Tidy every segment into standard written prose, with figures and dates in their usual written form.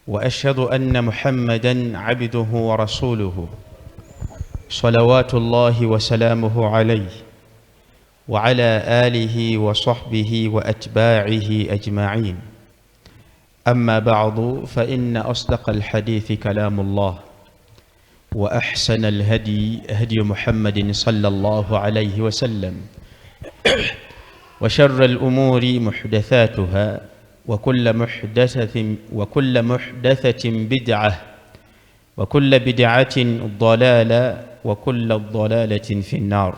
وأشهد أن محمدا عبده ورسوله صلوات الله وسلامه عليه وعلى آله وصحبه وأتباعه أجمعين. أما بعد، فإن أصدق الحديث كلام الله، وأحسن الهدي هدي محمد صلى الله عليه وسلم، وشر الأمور محدثاتها، وكل محدثة بدعة، وكل بدعة ضلالة، وكل الضلالة في النار.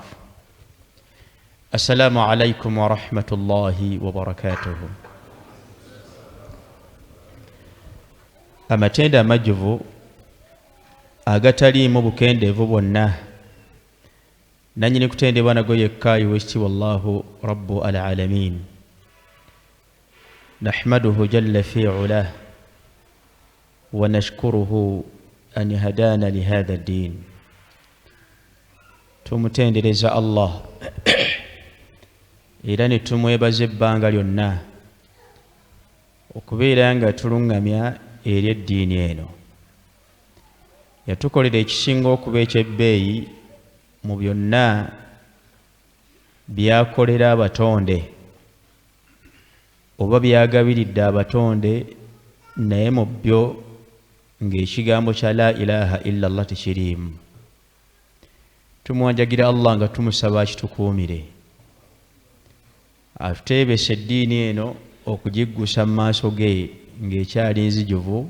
السلام عليكم ورحمة الله وبركاته. Amatendo amajjuvu agataliimu bukendeevu bwonna nanyini kutendebwa nago yekka ow'ekitiibwa Allahu Rabbu Alalamin. نحمده جل في علاه ونشكره أن هدانا لهذا الدين. Tumutendereza Allah era ne tumwebaza ebbanga lyonna okubeera nga tuluŋŋamya eri eddiini eno. Yatukolera ekisinga okuba ekyebbeeyi mu byonna byakolera abatonde oba byagabiridde abatonde, naye mu byo ng'ekigambo kya لا إله إلا الله tekiriimu. Tumwanjagira Allah nga tumusaba akitukuumire, atuteebesa eddiini eno okugiggusa mu maaso ge ng'ekyali nzijuvu,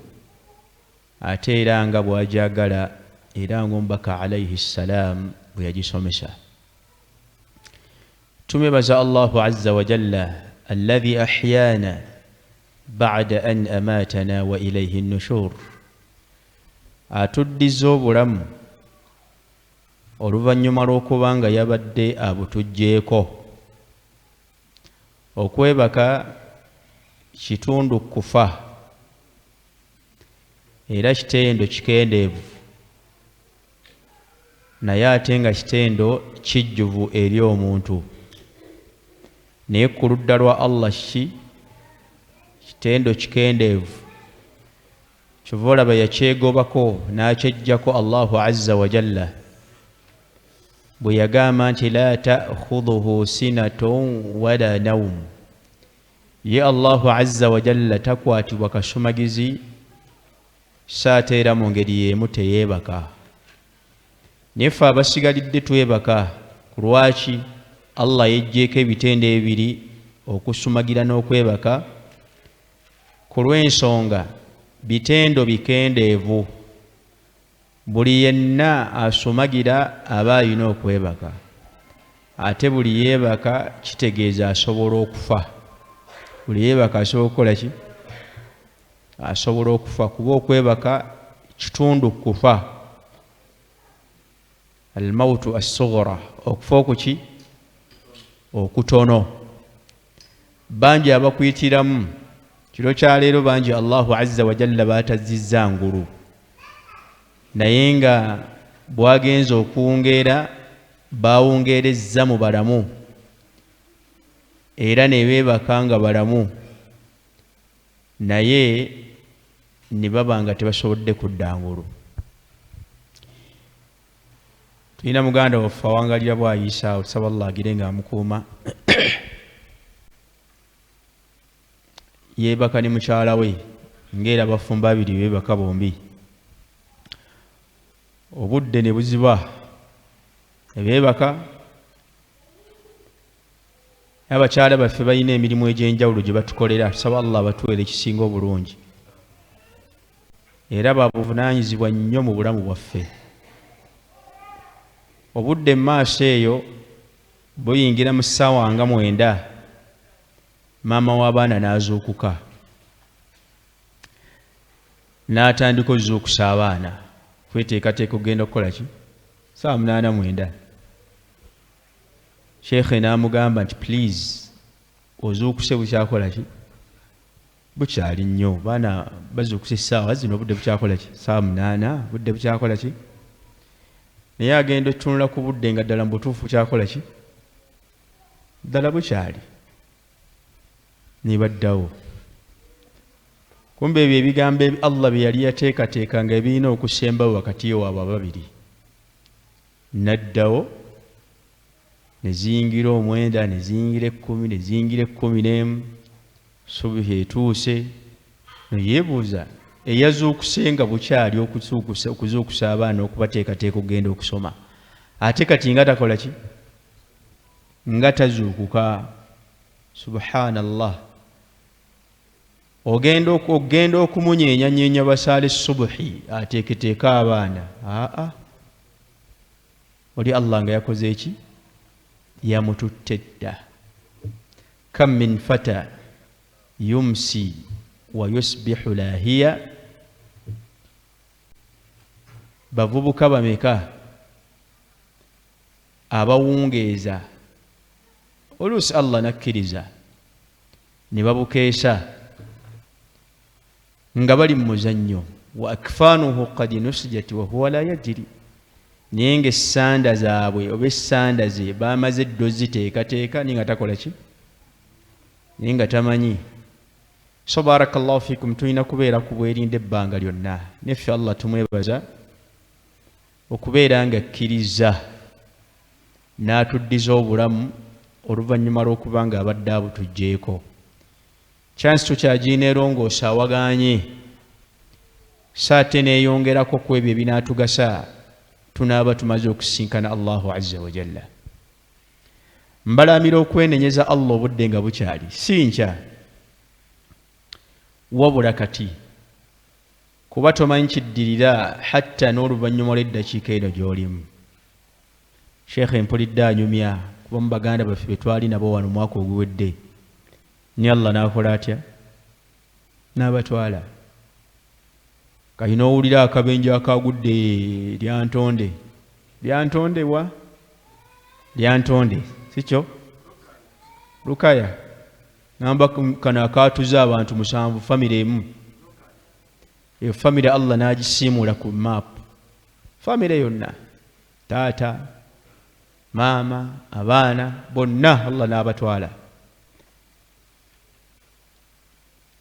ate era nga bw'agyagala, era ng'omubaka عليه السلام bwe yagisomesa. Tumwebaza Allahu عز وجل الذي أحيانا بعد أن أماتنا وإليه النشور. Atuddiza obulamu oluvannyuma lw'okuba nga yabadde abutuggyeko. Okwebaka kitundu kufa era kitendo kikendeevu, naye ate nga kitendo kijjuvu eri omuntu. Naye ku ludda lwa Allah ki kitendo kikendeevu, kyova olaba yakyegobako n'akyejjako. Allahu عز وجل bwe yagamba nti لا تأخذه سنة ولا نوم, ye Allahu عز وجل takwatibwa kasumagizi, saate era mu ngeri y'emu teyeebaka. Naye ffe abasigalidde twebaka. Ku lwaki Allah yeggyeko ebitendo ebiri, okusumagira n'okwebaka? Ku lw'ensonga bitendo bikendeevu. Buli yenna asumagira aba alina okwebaka, ate buli yeebaka kitegeeza asobola okufa. Buli yeebaka asobola okukola ki? Asobola okufa, kuba okwebaka kitundu kufa. الموت الصغرى, okufa okuki okutono. Bangi abakuyitiramu kiro kyaleero, bangi Allahu عز وجل batazizza ngulu, naye nga bwagenza okuwungeera bawungeerezza mu balamu era ne beebaka nga balamu, naye ne baba nga tebasobodde kudda ngulu. Tulina muganda waffe awangalira bwayisa awo, tusaba Allah agire nga amukuuma. Yeebaka ne mukyala we ngaera abafumbo abiri beebaka bombi. Obudde ne buziba, ebeebaka. Abakyala baffe balina emirimu egy'enjawulo gye batukolera, tusaba Allah batuweera ekisinga obulungi, era babuvunaanyizibwa nnyo mu bulamu bwaffe. Obudde mu maaso eyo buyingira mu ssaawa nga 9, maama w'abaana n'azuukuka n'atandika ozuukusa abaana kweteekateeka okugenda okukola ki saawa 8, 9. Sheekhe n'amugamba nti, "Please, ozuukuse bukyakola ki? Bukyali nnyo. Baana bazuukuse essaawa zino, obudde bukyakola ki? Saawa 8, budde bukyakola ki?" Naye agenda otutunula ku budde nga ddala mu butuufu bukyakola ki? Ddala bukyali. Ne baddawo. Kumbe ebyo ebigambo Allah bye yali yateekateeka nga ebirina okusembawo wakati waabwe ababiri. Naddawo ne ziyingira 9, ne ziyingira 10, ne ziyingira 11. Subuhi etuuse, ne yeebuuza eyazuukuse nga bukyali okuzuukusa abaana okubateekateeka okugenda okusoma, ate kati nga takola ki? Nga tazuukuka. Subhanallah. Ogenda okumunyenyanyeenya basaale subuhi ateeketeeka abaana. Aa, oli Allah nga yakoze eki? Yamututte dda. Kam min fata yumsi wa yusbihu lahiya. Bavubuka bameka abawungeeza oluusi Allah nakkiriza ne babukeesa nga bali mu muzannyo. Wa akfanuhu qad nusijat wa huwa la yajri. Naye ng'essanda zaabwe oba essanda ze bamaze eddo ziteekateeka naye nga takola ki? Naye nga tamanyi. So barakallahu fikum, tulina kubeera ku bwerinde ebbanga lyonna. Neffe Allah tumwebaza okubeera nga akkiriza n'atuddiza obulamu oluvannyuma lw'okuba nga abadde abutuggyeeko. Chance tukyagirina erongoosa awagaanye, so ate neeyongerako ku ebyo ebinaatugasa tunaaba tumaze okusisinkana Allahu azza wa jalla. Mbalaamira okwenenyeza Allah obudde nga bukyali, si nkya wabula kati, kuba tomanyi kiddirira hatta n'oluvannyuma lw'eddakiika eno gy'olimu. Sheekh mpulidde anyumya kuba mu baganda baffe be twali nabo wano omwaka oguwedde, ni Allah n'akola atya? N'abatwala. Kati n'owulira akabenje akagudde Lyantonde. Lyantonde wa? Lyantonde, si kyo? Lukaya. Ngamba kano akaatuza abantu 7 famire emu. Eyo famire Allah n'agisiimuula ku maapu. Famire yonna, taata, maama, abaana bonna Allah n'abatwala.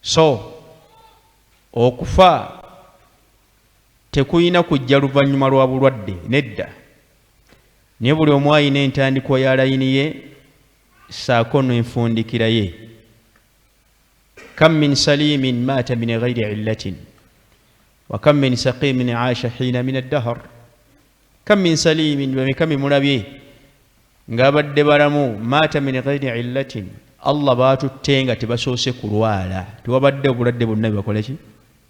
So okufa tekuyina kujja luvannyuma lwa bulwadde nedda, naye buli omu alina entandikwa ya layini ye ssaako n'enfundikira ye. Kam min salimin maata min ghairi illatin wa kam min saqimin aasha hiina min addahar. Kam min salimin, bameka bemulabye ng'abadde balamu, maata min ghairi illatin, Allah baatutte nga tebasoose kulwala, tewabadde obulwadde bwonna byebakola ki?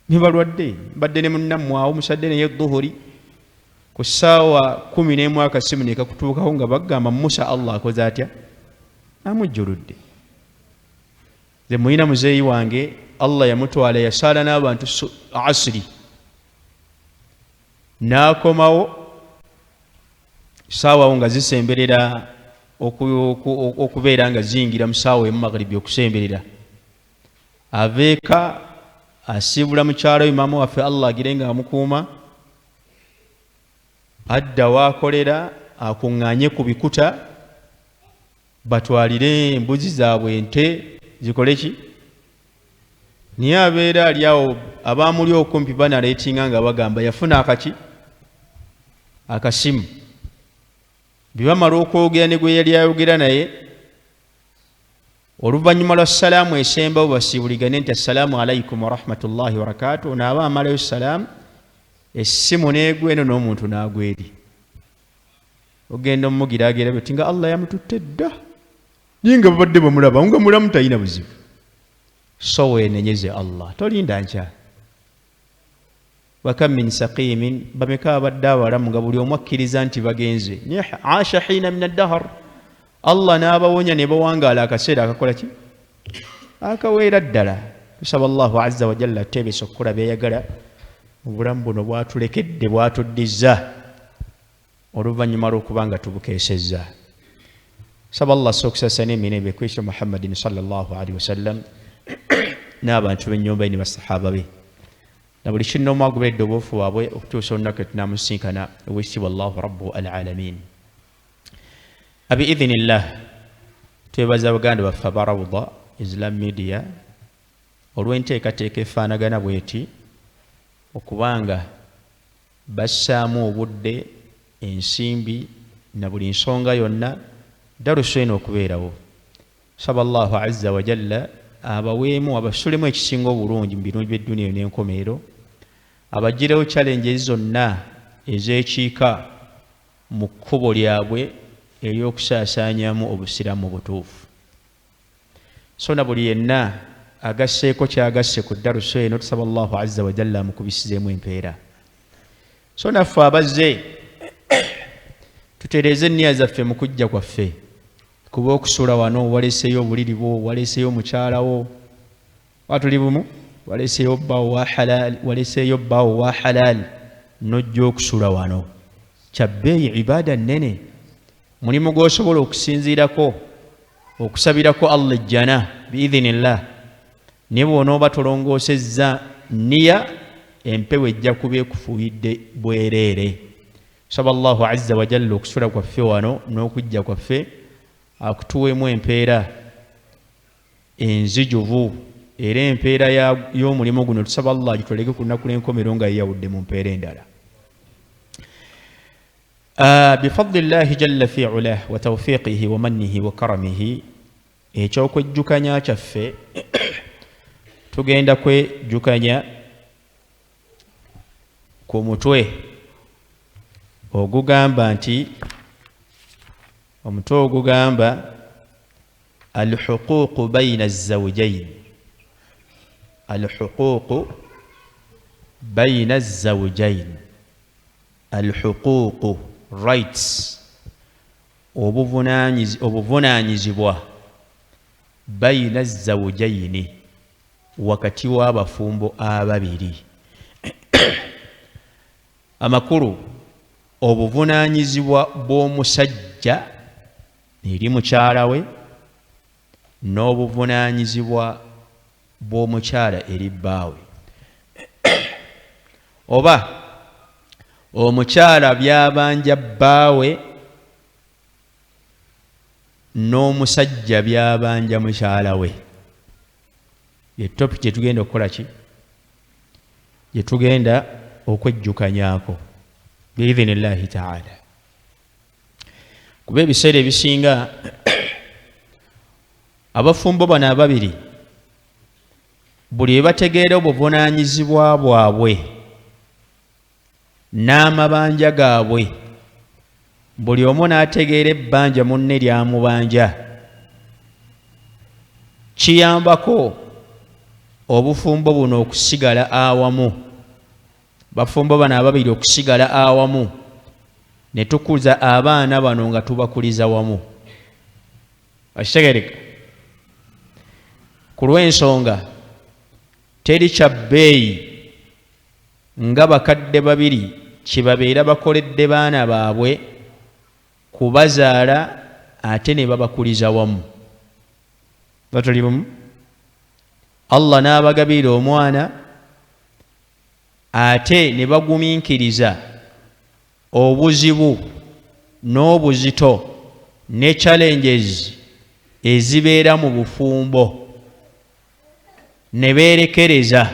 Ntibalwadde. Mbadde ne munnammwe awo musadde naye dhuhuri ku ssaawa 11 akasimu ne kakutuukako nga bagamba Musa Allah akoze atya? Amujjuludde. Nze muyina muzeeyi wange Allah yamutwala, yasaala n'abantu asiri, n'akomawo ssaawa nga zisemberera okubeera nga ziyingira mu ssaawa emu magharibi okusemberera. Aveeka asiibula mukyala we maama waffe Allah agire nga amukuuma, adda waakolera akuŋŋaanye ku bikuta batwalire embuzi zaabwe ente zikole ki? Naye abeera ali awo abamuli okumpi banaleetinga nga bagamba yafuna akaki? Akasimu. Bye bamala okwogera ne gwe yali ayogera naye, oluvannyuma lwa salaamu esembawo basiibuligane nti assalaamu alaikum warahmatullahi wabarakatu. Ono aba amalayo salaamu, essimu n'egwa eno n'omuntu n'agwa eri. Ogenda omugiraagira bweti nga Allah yamututte dda, naye nga babadde bamulaba nga mulamu talina buzibu. So weenenyeze Allah, tolinda nkya. Wakam min saqimin, bameka abadde abalamu nga buli omu akkiriza nti bagenze, naye aasha hiina min addahar, Allah n'abawonya ne bawangaala akaseera akakola ki? Akaweera ddala. Tusaba Allahu azza wa jalla ateebesa okukola by'ayagala mu bulamu buno bwatulekedde, bwatuddizza oluvannyuma lw'okuba nga tubukeesezza. Saba Allah asse okusaasira n'emirembe ku Yesu Muhammadin sallallahu alaihi wasallam n'abantu b'ennyumba ye ne basahaba be na buli kinnoomu agoberedde obuufu bwabwe okutuusa olunaku lwe tunaamusisinkana ow'ekitiibwa Allahu Rabbu al-Alamin. Abiidhinillah, twebaza baganda baffe aba Rawda Islam Media Olw'enteekateeka efaanagana bweti okubanga bassaamu obudde, ensimbi na buli nsonga yonna darusu eno okubeerawo. Saba Allahu azza wajalla abaweemu, abasulemu ekisinga obulungi mu birungi by'edduniya eyo n'enkomerero, abagirewo challenges zonna ez'ekiika mu kkubo lyabwe ery'okusaasaanyamu obusiraamu obutuufu. So na buli yenna agasseeko kyagasse ku darusu eno, tusaba Allahu azza wajalla amukubisizeemu empeera. So naffe abazze tutereeze enniya zaffe mu kujja kwaffe, kuba okusula wano waleseeyo obuliri bwo, waleseeyo mukyala wo, watuli bumu, waleseeyo bbaawo wa halal, waleseeyo bbaawo wa halal, n'ojja okusula wano. Kya bbeeyi, ibaada nnene, mulimu gw'osobola okusinziirako okusabirako Allah ejjana biidhinillah. Naye bw'onooba tolongoosezza nniya, empewo ejja kuba ekufuuyidde bwereere. Saba Allahu azza wajalla okusula kwaffe wano n'okujja kwaffe akutuweemu empeera enzijuvu, era empeera y'omulimu guno tusaba Allah agitwaleke ku lunaku lw'enkomero nga yeyawudde mu mpeera endala. Bifadlillahi jalla fi ulah wa tawfiqihi wa mannihi wa karamihi. Ekyokwejjukanya kyaffe tugenda kwejjukanya ku mutwe ogugamba nti, omutwe ogugamba alhuququ baina zawjain, alhuququ baina zawjain, alhuququ rights, obuvunaanyizibwa baina zawjaini, wakati w'abafumbo ababiri. Amakulu, obuvunaanyizibwa bw'omusajja eri mukyala we n'obuvunaanyizibwa bw'omukyala eri bbaawe, oba omukyala byabanja bbaawe n'omusajja byabanja mukyala we. Ye topic gyetugenda okukola ki, gyetugenda okwejjukanyaako biidhinillahi taala. Kuba ebiseera ebisinga abafumbo bano ababiri buli webategeera obuvunaanyizibwa bwabwe n'amabanja gaabwe, buli omu n'ategeera ebbanja munne lyamubanja, kiyambako obufumbo buno okusigala awamu, bafumbo bano ababiri okusigala awamu, ne tukuza abaana bano nga tubakuliza wamu. Akitegereka ku lw'ensonga teri kya bbeeyi nga bakadde babiri kyebabeera bakoledde baana baabwe kubazaala ate ne babakuliza wamu. Batuli bumu, Allah n'abagabirira omwana ate ne bagumiikiriza obuzibu n'obuzito ne challenges ezibeera mu bufumbo, ne beerekereza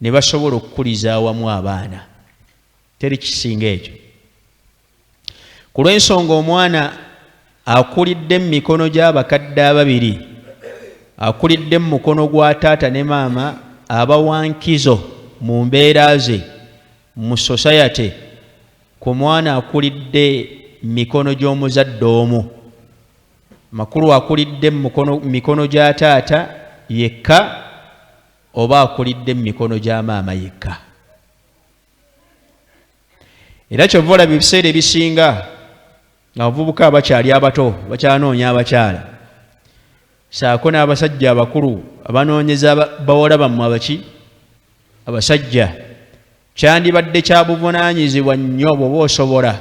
ne basobola okukuliza awamu abaana. Teri kisinga ekyo. Ku lw'ensonga omwana akulidde mu mikono gy'abakadde ababiri, akulidde mu mukono gwa taata ne maama, abawankizo mu mbeera ze mu society ku mwana akulidde mikono gy'omuzadde omu. Makulu, akulidde mu mikono gya taata yekka oba akulidde mu mikono gya maama yekka. Era kyova olaba ebiseera ebisinga abavubuka abakyali abato bakyanoonya abakyala, saako n'abasajja abakulu abanoonyeza bawala bammwe abaki abasajja, kyandibadde kya buvunaanyizibwa nnyo bw'oba osobola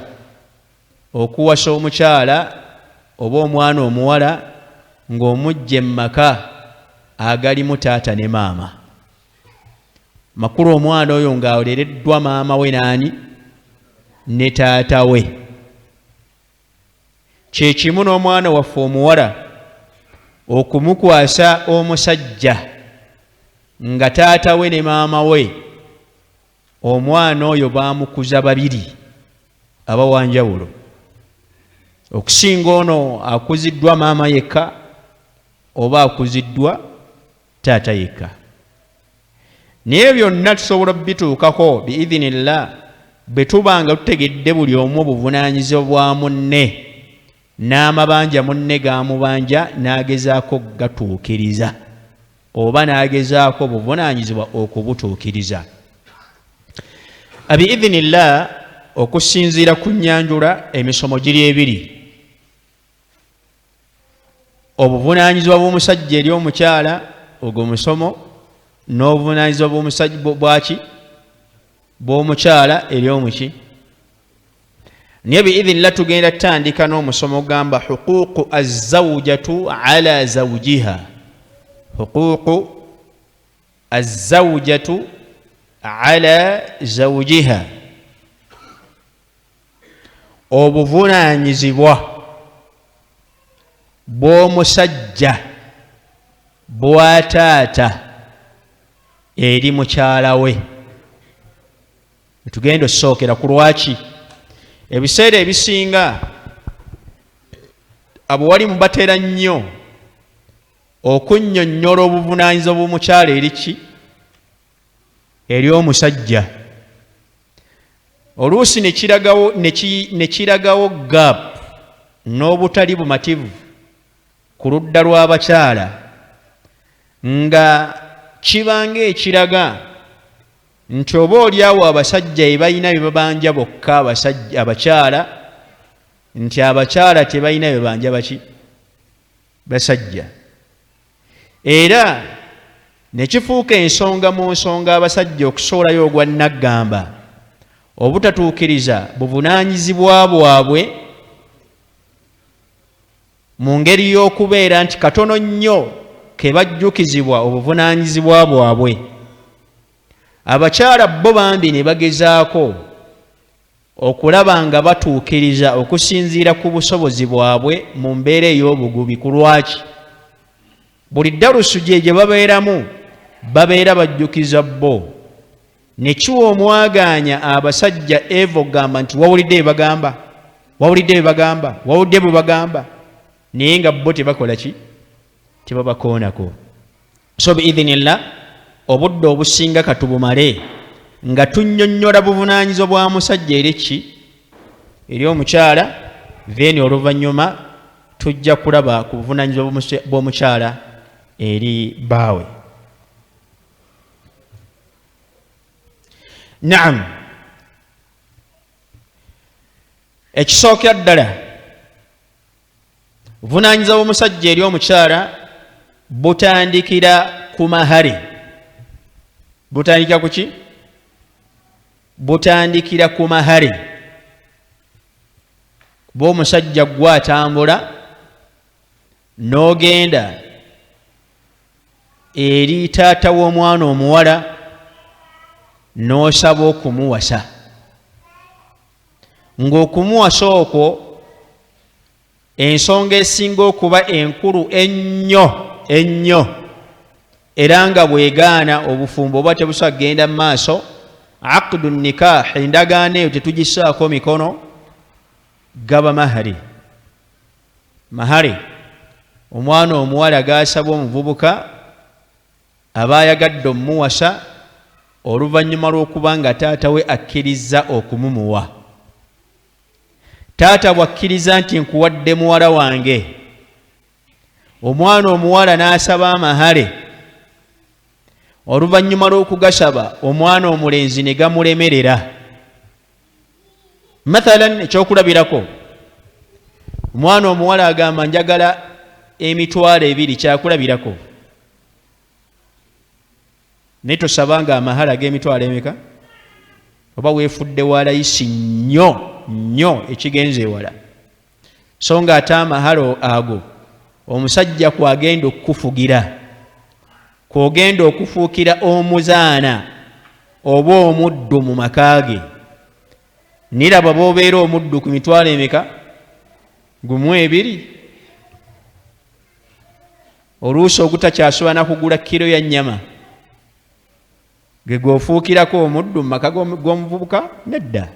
okuwasa omukyala oba omwana omuwala ng'omujja emmaka agalimu taata ne maama. Makulu, omwana oyo ng'alereddwa maama we naani ne taata we. Kyekimu n'omwana waffe omuwala okumukwasa omusajja. Nga taata we ne maama we omwana oyo baamukuza babiri aba wanjawulo okusinga ono akuziddwa maama yekka oba akuziddwa taata yekka. Naye byonna tusobola bituukako biidhinillah bwe tuba nga tutegedde buli omu obuvunaanyizibwa bwa munne n'amabanja munne g'amubanja n'agezaako gatuukiriza oba n'agezaako obuvunaanyizibwa okubutuukiriza biidhinillah. Okusinziira ku nnyanjula, emisomo giri ebiri: obuvunaanyizibwa bw'omusajja eri omukyala, ogwo musomo, n'obuvunaanyizibwa bw'omusajja bwaki bw'omukyala eri omuki. Naye biidhinillah tugenda tutandika n'omusomo ogamba huququ azawjatu ala zawjiha, huququ azawjatu ala zawjiha, obuvunaanyizibwa bw'omusajja bwataata eri mukyala we. Tugenda okusookera ku lwaki ebiseera ebisinga abo wali mubatera nnyo okunnyonnyola obuvunaanyizibwa bw'omukyala eri ki, eri omusajja. Oluusi ne kiragawo gap n'obutali bumativu ku ludda lw'abakyala, nga kibanga ekiraga nti oba oliawo abasajja ebalina bye babanja bokka abasajja, abakyala nti abakyala tebalina bye banja baki basajja. Era ne kifuuka ensonga mu nsonga abasajja okusoolayo ogwa naggamba obutatuukiriza buvunaanyizibwa bwabwe mu ngeri y'okubeera nti katono nnyo ke bajjukizibwa obuvunaanyizibwa bwabwe. Abakyala bo bambi ne bagezaako okulaba nga batuukiriza okusinziira ku busobozi bwabwe mu mbeera ey'obugubi. Ku lwaki buli darusu gye gye babeeramu babeera bajjukiza bo, ne kiwa omwagaanya abasajja eva okugamba nti wawulidde bye bagamba, wawulidde bye bagamba, wawulidde bwe bagamba, naye nga bo tebakola ki, tebabakoonako. So biidhinillah obudde obusinga katubumale nga tunnyonnyola buvunaanyizibwa bwa musajja eri ki, eri omukyala, then oluvannyuma tujja kulaba ku buvunaanyizibwa bw'omukyala eri bbaawe. Naam, ekisookera ddala, obuvunaanyizibwa bw'omusajja eri omukyala butandikira ku mahari. Butandikira ku ki? Butandikira ku mahari. Kuba omusajja gwe atambula n'ogenda eri taata w'omwana omuwala n'osaba okumuwasa, ng'okumuwasa okwo ensonga esinga okuba enkulu ennyo ennyo, era nga bwegaana obufumbo oba tebusobola kugenda mu maaso, aqdu nikah, endagaano eyo tetugisaako mikono, gaba mahari. Mahari omwana omuwala gasaba omuvubuka aba ayagadde omumuwasa oluvannyuma lw'okuba nga taata we akkirizza okumumuwa. Taata bw'akkiriza nti nkuwadde muwala wange, omwana omuwala n'asaba amahale, oluvannyuma lw'okugasaba omwana omulenzi ne gamulemerera. Mathalan, ekyokulabirako, omwana omuwala agamba njagala 20,000, kyakulabirako, naye tosabanga amahale ag'emitwalo emeka, oba weefudde wa layisi nnyo nnyo ekigenza ewala. So nga ate amahale ago omusajja kwagenda okukufugira, kwogenda okufuukira omuzaana oba omuddu mu maka ge. Niraba bw'obeera omuddu ku mitwalo emeka, gumu ebiri, oluusi ogutakyasobola na kugula kiro ya nnyama. Gwe gwofuukirako omuddu mu maka g'omuvubuka? Nedda.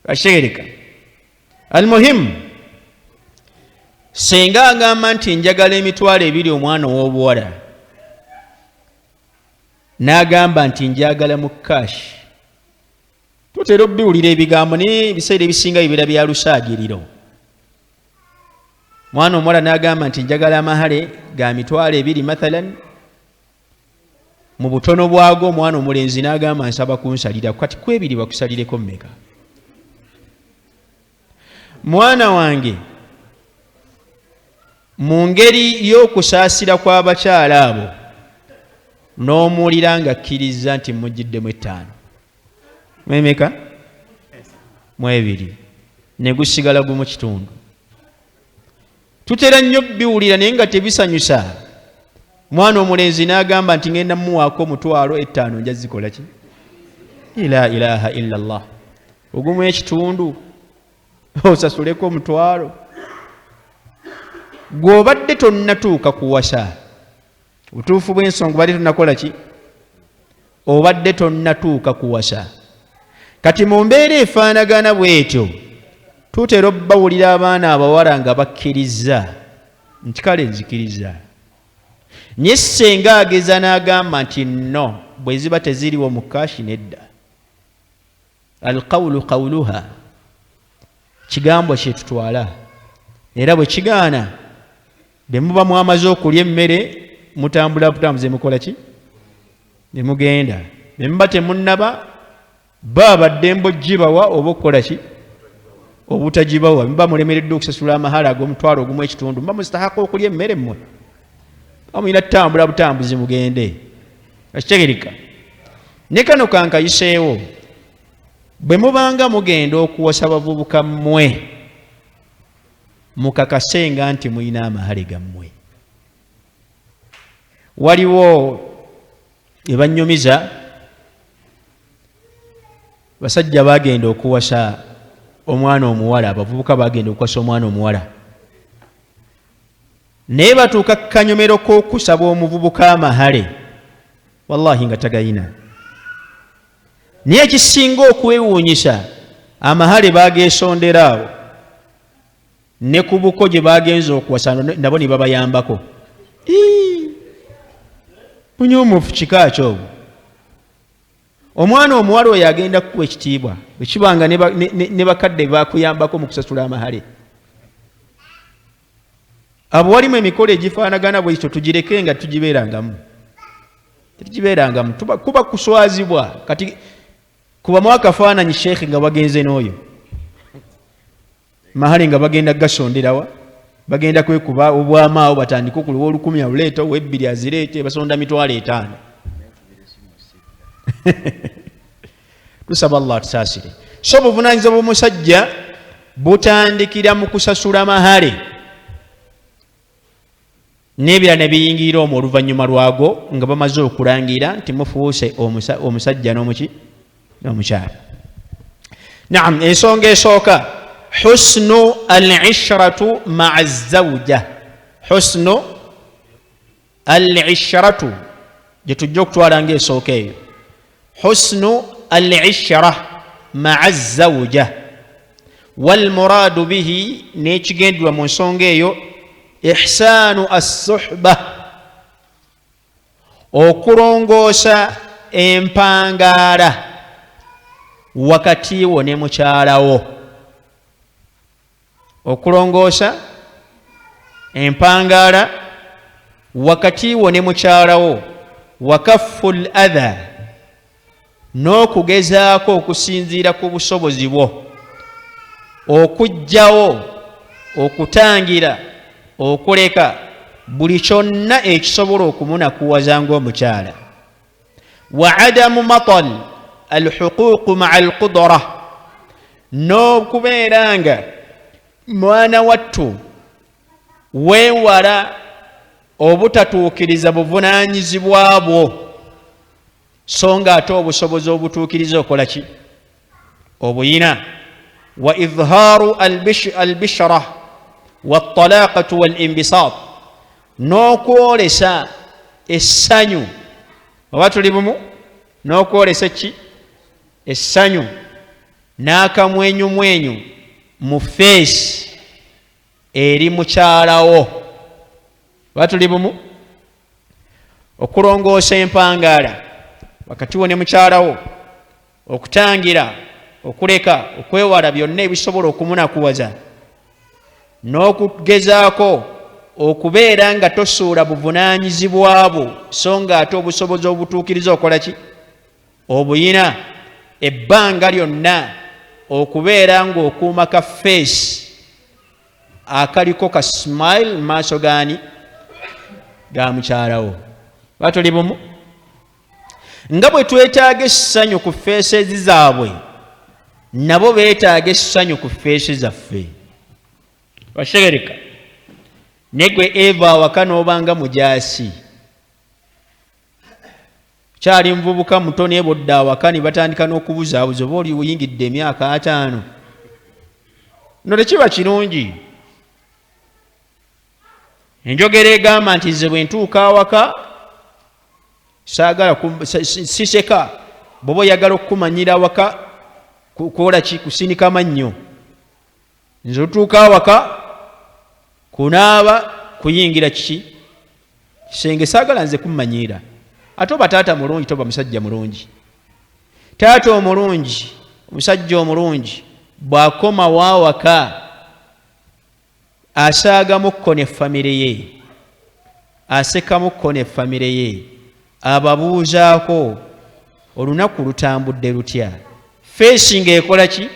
Akitegereka. Almuhimu, senga agamba nti njagala 20,000, omwana ow'obuwala n'agamba nti njagala mu cash. Tutera obiwulira ebigambo, naye ebiseera ebisinga bibeera bya lusaagiriro. Mwana omuwala n'agamba nti njagala amahale ga 20,000 mathalan, mu butono bwago. Omwana omulenzi n'agamba nsaba kunsalira. Kati kwebiri bakusalireko mmeka, mwana wange? Mu ngeri y'okusaasira kw'abakyala abo, n'omuwulira nga akkiriza nti mugiddemu 5, mwemeka mwebiri, ne gusigala gumu kitundu. Tutera nnyo biwulira, naye nga tebisanyusa. Mwana omulenzi n'agamba nti ngenda muwaako 50,000, nja zikola ki? La ilaha illa llah. Ogumu ekitundu osasuleko 1,000, gw'obadde tonnatuuka kuwasa. Obutuufu bw'ensonga, obadde tonnakola ki? Obadde tonnatuuka kuwasa. Kati mu mbeera efaanagana bw'etyo, tutera obbawulira abaana abawala nga bakkiriza nti kale nzikiriza, naye senga ageza n'agamba nti no, bwe ziba teziriwo mu cash, nedda. Alqawulu qawuluha, kigambo kyetutwala, era bwe kigaana, bwe muba mwamaze okulya emmere, mutambula butambuze, mukola ki, ne mugenda. Bwe muba temunnaba, baba baddembe ogibawa oba okukola ki, obutagibawa. Muba mulemereddwa okusasula amahala ag'omutwalo ogumu ekitundu, muba muzitahaka okulya emmere mmwe, mulina tutambula butambuzi mugende. Akitegereka. Ne kano kankayiseewo: bwe mubanga mugenda okuwasa bavubuka mmwe, mukakasenga nti mulina amahale gammwe. Waliwo ebanyumiza, basajja bagenda okuwasa omwana omuwala, abavubuka bagenda okuwasa omwana omuwala, naye batuuka kukanyomero k'okusaba omuvubuka amahale, wallahi nga tagayina. Naye ekisinga okwewuunyisa, amahale bagesondera awo, ne ku buko gye bagenza okuwasa nabo ne babayambako. Bunyumufu kika kyobwo. Omwana omuwala oyo agenda kukuwa ekitiibwa bwekibanga ne bakadde bakuyambako mu kusasula amahale. Abo walimu emikolo egifaanagana bwekityo, tugireke nga tugibeerangamu, tetugibeerangamu, kuba kuswazibwa. Kati kubamu akafaananyi, sheekhe, nga bagenze n'oyo mahale nga bagenda gasonderawa, bagenda kwekuba obwamaawo, batandike okuliwa 1,000 aluleeta, ow'ebbiri azireete, basonda 50,000. Tusaba Allah atusaasire. So obuvunanyizibwa bw'omusajja butandikira mu kusasula mahale, n'ebirala ne biyingirira omwo oluvannyuma lwago, nga bamaze okulangira nti mufuuse omusajja n'omuki, n'omukyala. Naam, ensonga esooka, husnu al ishratu maa zauja. Husnu al ishratu gye tujja okutwala ngaesooka eyo, husnu al ishra maa zauja. Walmuradu bihi, n'ekigendererwa mu nsonga eyo, ihsanu assuhba, okulongoosa empangaala wakati wo ne mukyalawo, okulongoosa empangaala wakati wo ne mukyalawo, wakaffu l adha, n'okugezaako okusinziira ku busobozi bwo okuggyawo, okutangira, okuleka buli kyonna ekisobola okumunakuwaza ng'omukyala, wa adamu matal alhuququ maa alqudra, n'okubeera nga mwana wattu weewala obutatuukiriza buvunaanyizibwa bwo, so nga ate obusobozi obutuukiriza okola ki, obuyina, wa idhaaru albishra waltalaqatu walinbisaat, n'okwolesa essanyu. Oba tuli bumu? N'okwolesa ki? Essanyu n'akamwenyumwenyu mu feesi eri mukyalawo. Oba tuli bumu? Okulongoosa empangaala wakati wo ne mukyalawo, okutangira, okuleka, okwewala byonna ebisobola okumunakuwaza, n'okugezaako okubeera nga tosuula buvunaanyizibwa bwo, so nga ate obusobozi obutuukiriza okola ki? Obuyina ebbanga lyonna, okubeera ng'okuuma ka feesi akaliko ka smile mu maaso gaani? Ga mukyalawo. Batuli bumu? Nga bwe twetaaga essanyu ku feesezi zaabwe, nabo beetaaga essanyu ku feesi zaffe. Bakitegereka? Naye gwe Eva awaka n'obanga mujaasi, kyali muvubuka muto, naye bodda awaka ne batandika n'okubuzaabuza, oba oli oyingidde emyaka 50, no tekiba kirungi. Enjogera egamba nti nze bwe ntuuka awaka saagala siseka. Bw'oba oyagala okukumanyira awaka, kukola ki? Kusinika mannyo. Nze otuuka awaka kunaaba, kuyingira kiki? Kisenge. Saagala nze kummanyiira. Ate oba taata mulungi, toba musajja mulungi. Taata omulungi, omusajja omulungi, bw'akomawo awaka asaagamukko ne famire ye, asekamukko ne famire ye, ababuuzaako olunaku lutambudde lutya. Feesi ng'ekola ki?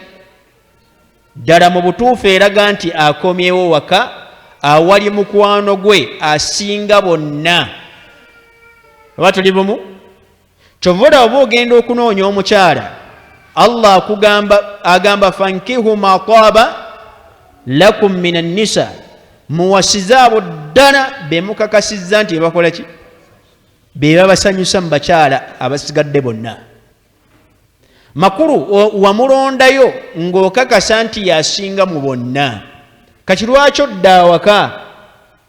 Ddala mu butuufu eraga nti akomyewo waka awali mukwano gwe asinga bonna. Oba tuli bumu? Kyova olaba oba ogenda okunoonya omukyala, Allah akugamba, agamba fankihu ma taaba lakum min annisa, muwasize abo ddala bemukakasizza nti bakola ki? Be babasanyusa mu bakyala abasigadde bonna. Makulu wamulondayo ng'okakasa nti yasinga mu bonna. Kati lwaki odda awaka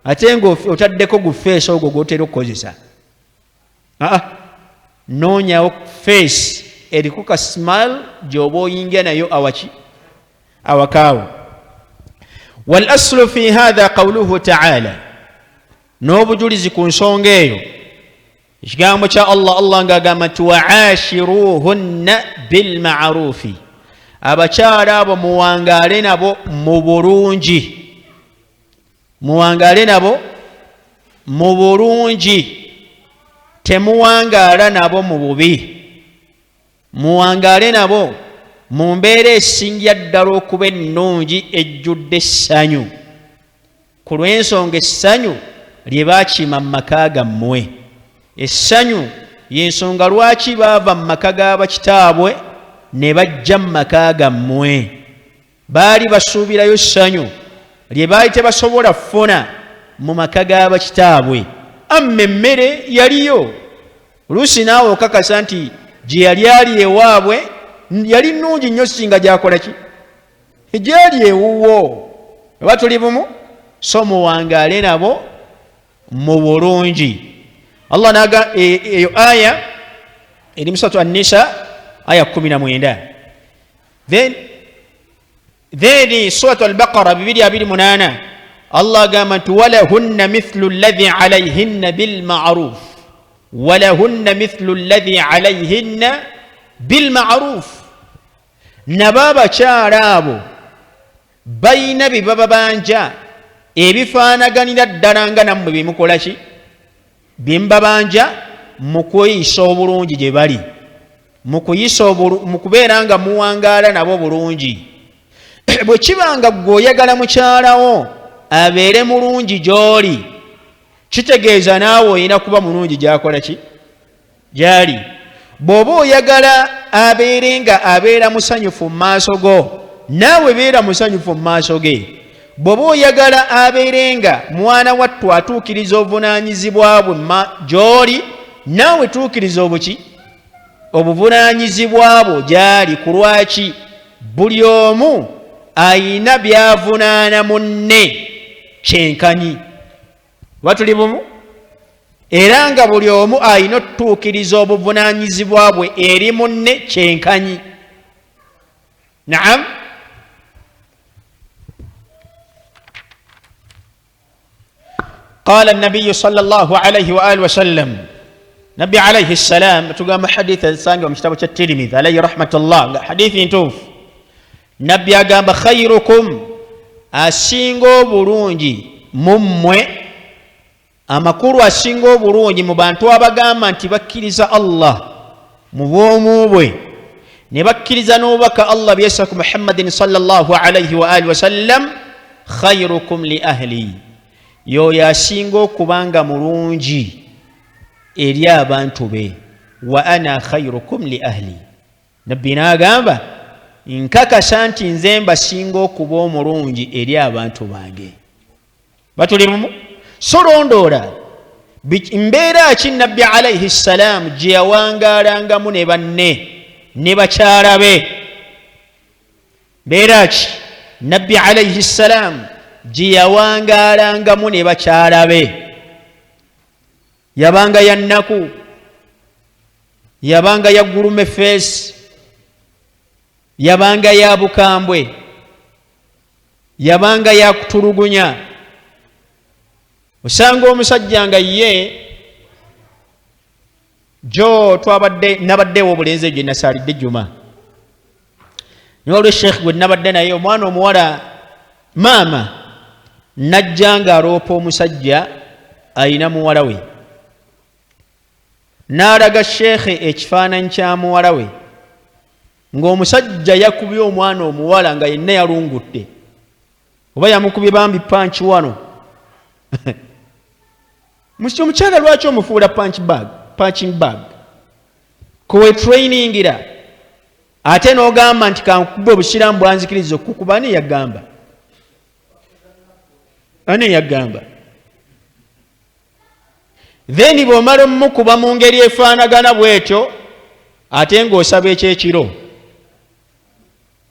ate ng'otaddeko gu feesi ogwo gw'otera okukozesa? Aa, noonyawo feesi eriko ka smile gy'oba oyingira nayo awaki? Awakaawo. Wal aslu fi hatha qawluhu taala, n'obujulizi ku nsonga eyo ekigambo kya Allah. Allah ng'agamba nti waashiruhunna bilmarufi, abakyala abo muwangaale nabo mu bulungi, muwangaale nabo mu bulungi, temuwangaala nabo mu bubi, muwangaale nabo mu mbeera esingira ddala okuba ennungi, ejjudde essanyu, ku lw'ensonga essanyu lye baakima mu maka gammwe. Essanyu y'ensonga lwaki baava mu maka g'abakitaabwe ne bajja mu maka gammwe. Baali basuubirayo ssanyu lye baali tebasobola kufuna mu maka g'abakitaabwe. Amma emmere yaliyo, oluusi naawe okakasa nti gye yali ali ewaabwe yali nnungi nnyo singa gyakola ki? Gyali ewuwo. Oba tuli bumu? So muwangaale nabo mu bulungi. Allah naga eyo aya eri musatu Annisa aya 19. Then Surat Albaqara 228, Allah agamba nti walahunna mithlu alladhi alayhinna bilmaruf, walahunna mithlu alladhi alayhinna bilmaruf, nabo abakyala abo balina bye bababanja ebifaanaganira ddala nga nammwe byemukola ki? Byemubabanja mu kweyisa obulungi gye bali, mu kuyisa, mu kubeera nga muwangaala nabo bulungi. Bwe kiba nga ggwe oyagala mukyalawo abeere mulungi gy'oli, kitegeeza naawe olina kuba mulungi gy'akola ki? Gy'ali. Bw'oba oyagala abeere nga abeera musanyufu mu maaso go, naawe beera musanyufu mu maaso ge. Bw'oba oyagala abeere nga mwana wattu atuukiriza obuvunaanyizibwa bwe gy'oli, naawe tuukiriza obuki? Obuvunaanyizibwa bwo gy'ali. Ku lwaki? Buli omu ayina by'avunaana munne kyenkanyi. Oba tuli bumu? Era nga buli omu alina otutuukiriza obuvunaanyizibwa bwe eri munne kyenkanyi. Naam, qala nabiyu sal llah alaihi waalihi wasallam, nabbi alaihi ssalam tugamba hadithi ezisangibwa mu kitabo kya Tirimidhi alaihi rahmatullah, nga hadithi ntuufu. Nabbi agamba, khairukum, asinga obulungi mummwe, amakulu asinga obulungi mu bantu abagamba nti bakkiriza Allah mu bwomu bwe ne bakkiriza n'obubaka Allah byesa ku Muhammadin sallallahu alaihi wa alihi wasallam, khairukum li ahli, yoyo asinga okubanga mulungi eri abantu be, wa ana khairukum li ahli. Nabbi n'agamba, nkakasa nti nze mbasinga okuba omulungi eri abantu bange. Batuli bumu? So londoola mbeera ki nabbi alaihi ssalaamu gye yawangalangamu ne banne ne bakyala be. Mbeera ki nabbi alaihi ssalaamu gye yawangalangamu ne bakyala be? Yabanga ya nnaku, yabanga ya gulume feesi, yabanga ya bukambwe, yabanga ya kutulugunya. Osanga omusajja nga ye jo twabadde nabaddewo obulenzi egyo nasaalidde juma, niwaliwo sheekh gwe nabadde naye, omwana omuwala maama najja nga aloopa omusajja ayina muwala we, n'alaga sheekhe ekifaananyi kya muwala we ng'omusajja yakubye omwana omuwala nga yenna yalungudde, oba yamukubye bambi panki wano. Omukyala lwaki omufuula punch bag, punching bag kowetrainingira, ate n'ogamba nti kankube, obusiraamu bwanzikiriza okukuba? Ani yagamba? Ani yagamba? Then bw'omala omukuba mu ngeri efaanagana bwetyo, ate ng'osaba ekyekiro,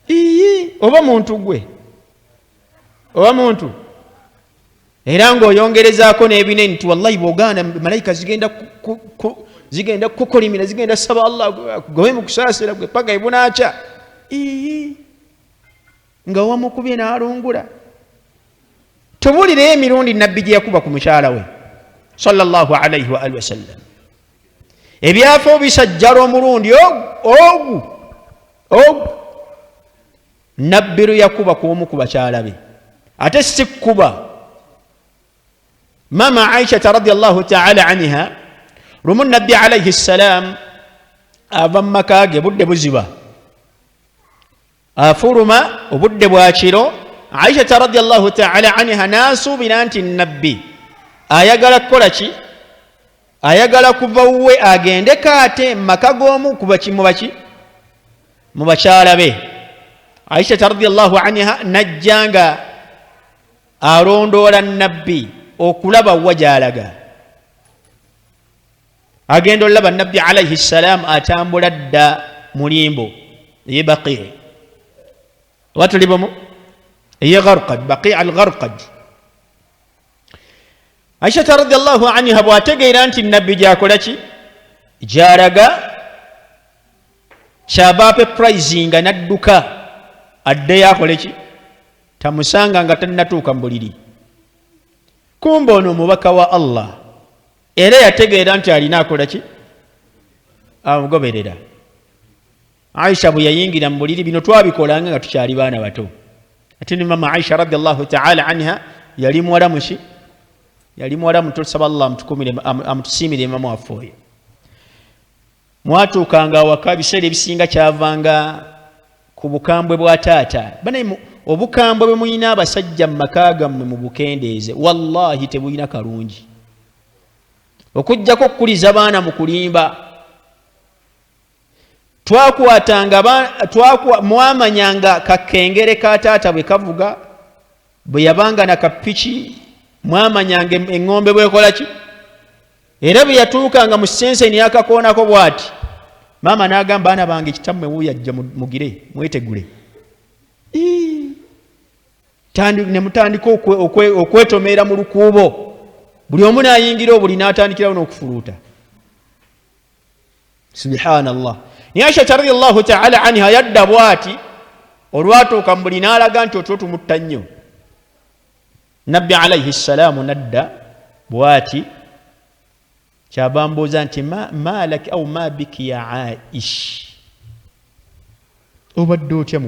iyi oba muntu gwe oba muntu, era ng'oyongerezaako n'ebinene nti wallahi bw'ogaana malayika zigenda kukukolimira, zigenda saba Allah gobe mu kusaasira gwe paka ebunaakya. Iyi nga wamukubye n'alungula. Tubulireyo emirundi nabbi gye yakuba ku mukyala we sallallahu alaihi wa alihi wasallam. Ebyafo bisajjala omulundi ogu ogu nabbi lwe yakuba ku omu ku bakyala be, ate si kuba mama Aishata radiallahu taala anha. Lumu nabbi alaihi ssalam ava mu maka ge, budde buziba, afuluma obudde bwa kiro. Aishata radiallahu taala anha n'asuubira nti nabbi ayagala kukola ki? Ayagala kuva wuwe agendeko ate maka g'omu mubaki mu bakyala be. Aishata radiallahu anha najja nga alondoola nabbi okulaba wa gy'alaga. Agenda olaba nabbi alaihi ssalaamu atambula dda mulimbo eye Baqii, oba tuli bumu, eye Gharqad, Baqii al Gharqad. Aishata radiallahu anha bw'ategeera nti nabbi gyakola ki, gyalaga, kyava ape prizinga n'adduka addeyo akole ki, tamusanga nga tannatuuka mu buliri. Kumba ono omubaka wa Allah era yategeera nti alina akola ki, amugoberera. Aisha bwe yayingira mu buliri, bino twabikolanga nga tukyali baana bato, ate ne mama Aisha radiallahu taala anha yali muwala muki, yali muwala muto. Tusaba Allah amutukumire, amutusiimire mama waffe oyo. Mwatuukanga awaka, ebiseera ebisinga kyavanga ku bukambwe bwa taata. Banaye, obukambwe bwe mulina abasajja mu maka gammwe mubukendeeze, wallahi tebulina kalungi okugjako okukuliza baana mu kulimba. Twakwatanga, mwamanyanga kakengere ka taata bwe kavuga, bwe yabanga nakapiki, mwamanyanga eŋŋombe bwekola ki. Era bwe yatuukanga mu senseni yakakoonako bw'ati, maama n'agamba, baana bange, kitammwe wuuyo ajja, mugire mwetegule. Ne mutandika okwetomera mu lukuubo. Buli omu n'ayingira obuli n'atandikirawo n'okufuluuta. Subhanallah. Naye Aishata radiallahu taala anha yadda bwati, olwatuuka mu buli n'alaga nti otulo tumutta nnyo. Nabbi alaihi ssalaamu nadda bwati, kyava mbuuza nti malaki au ma biki ya Aish, obadde otya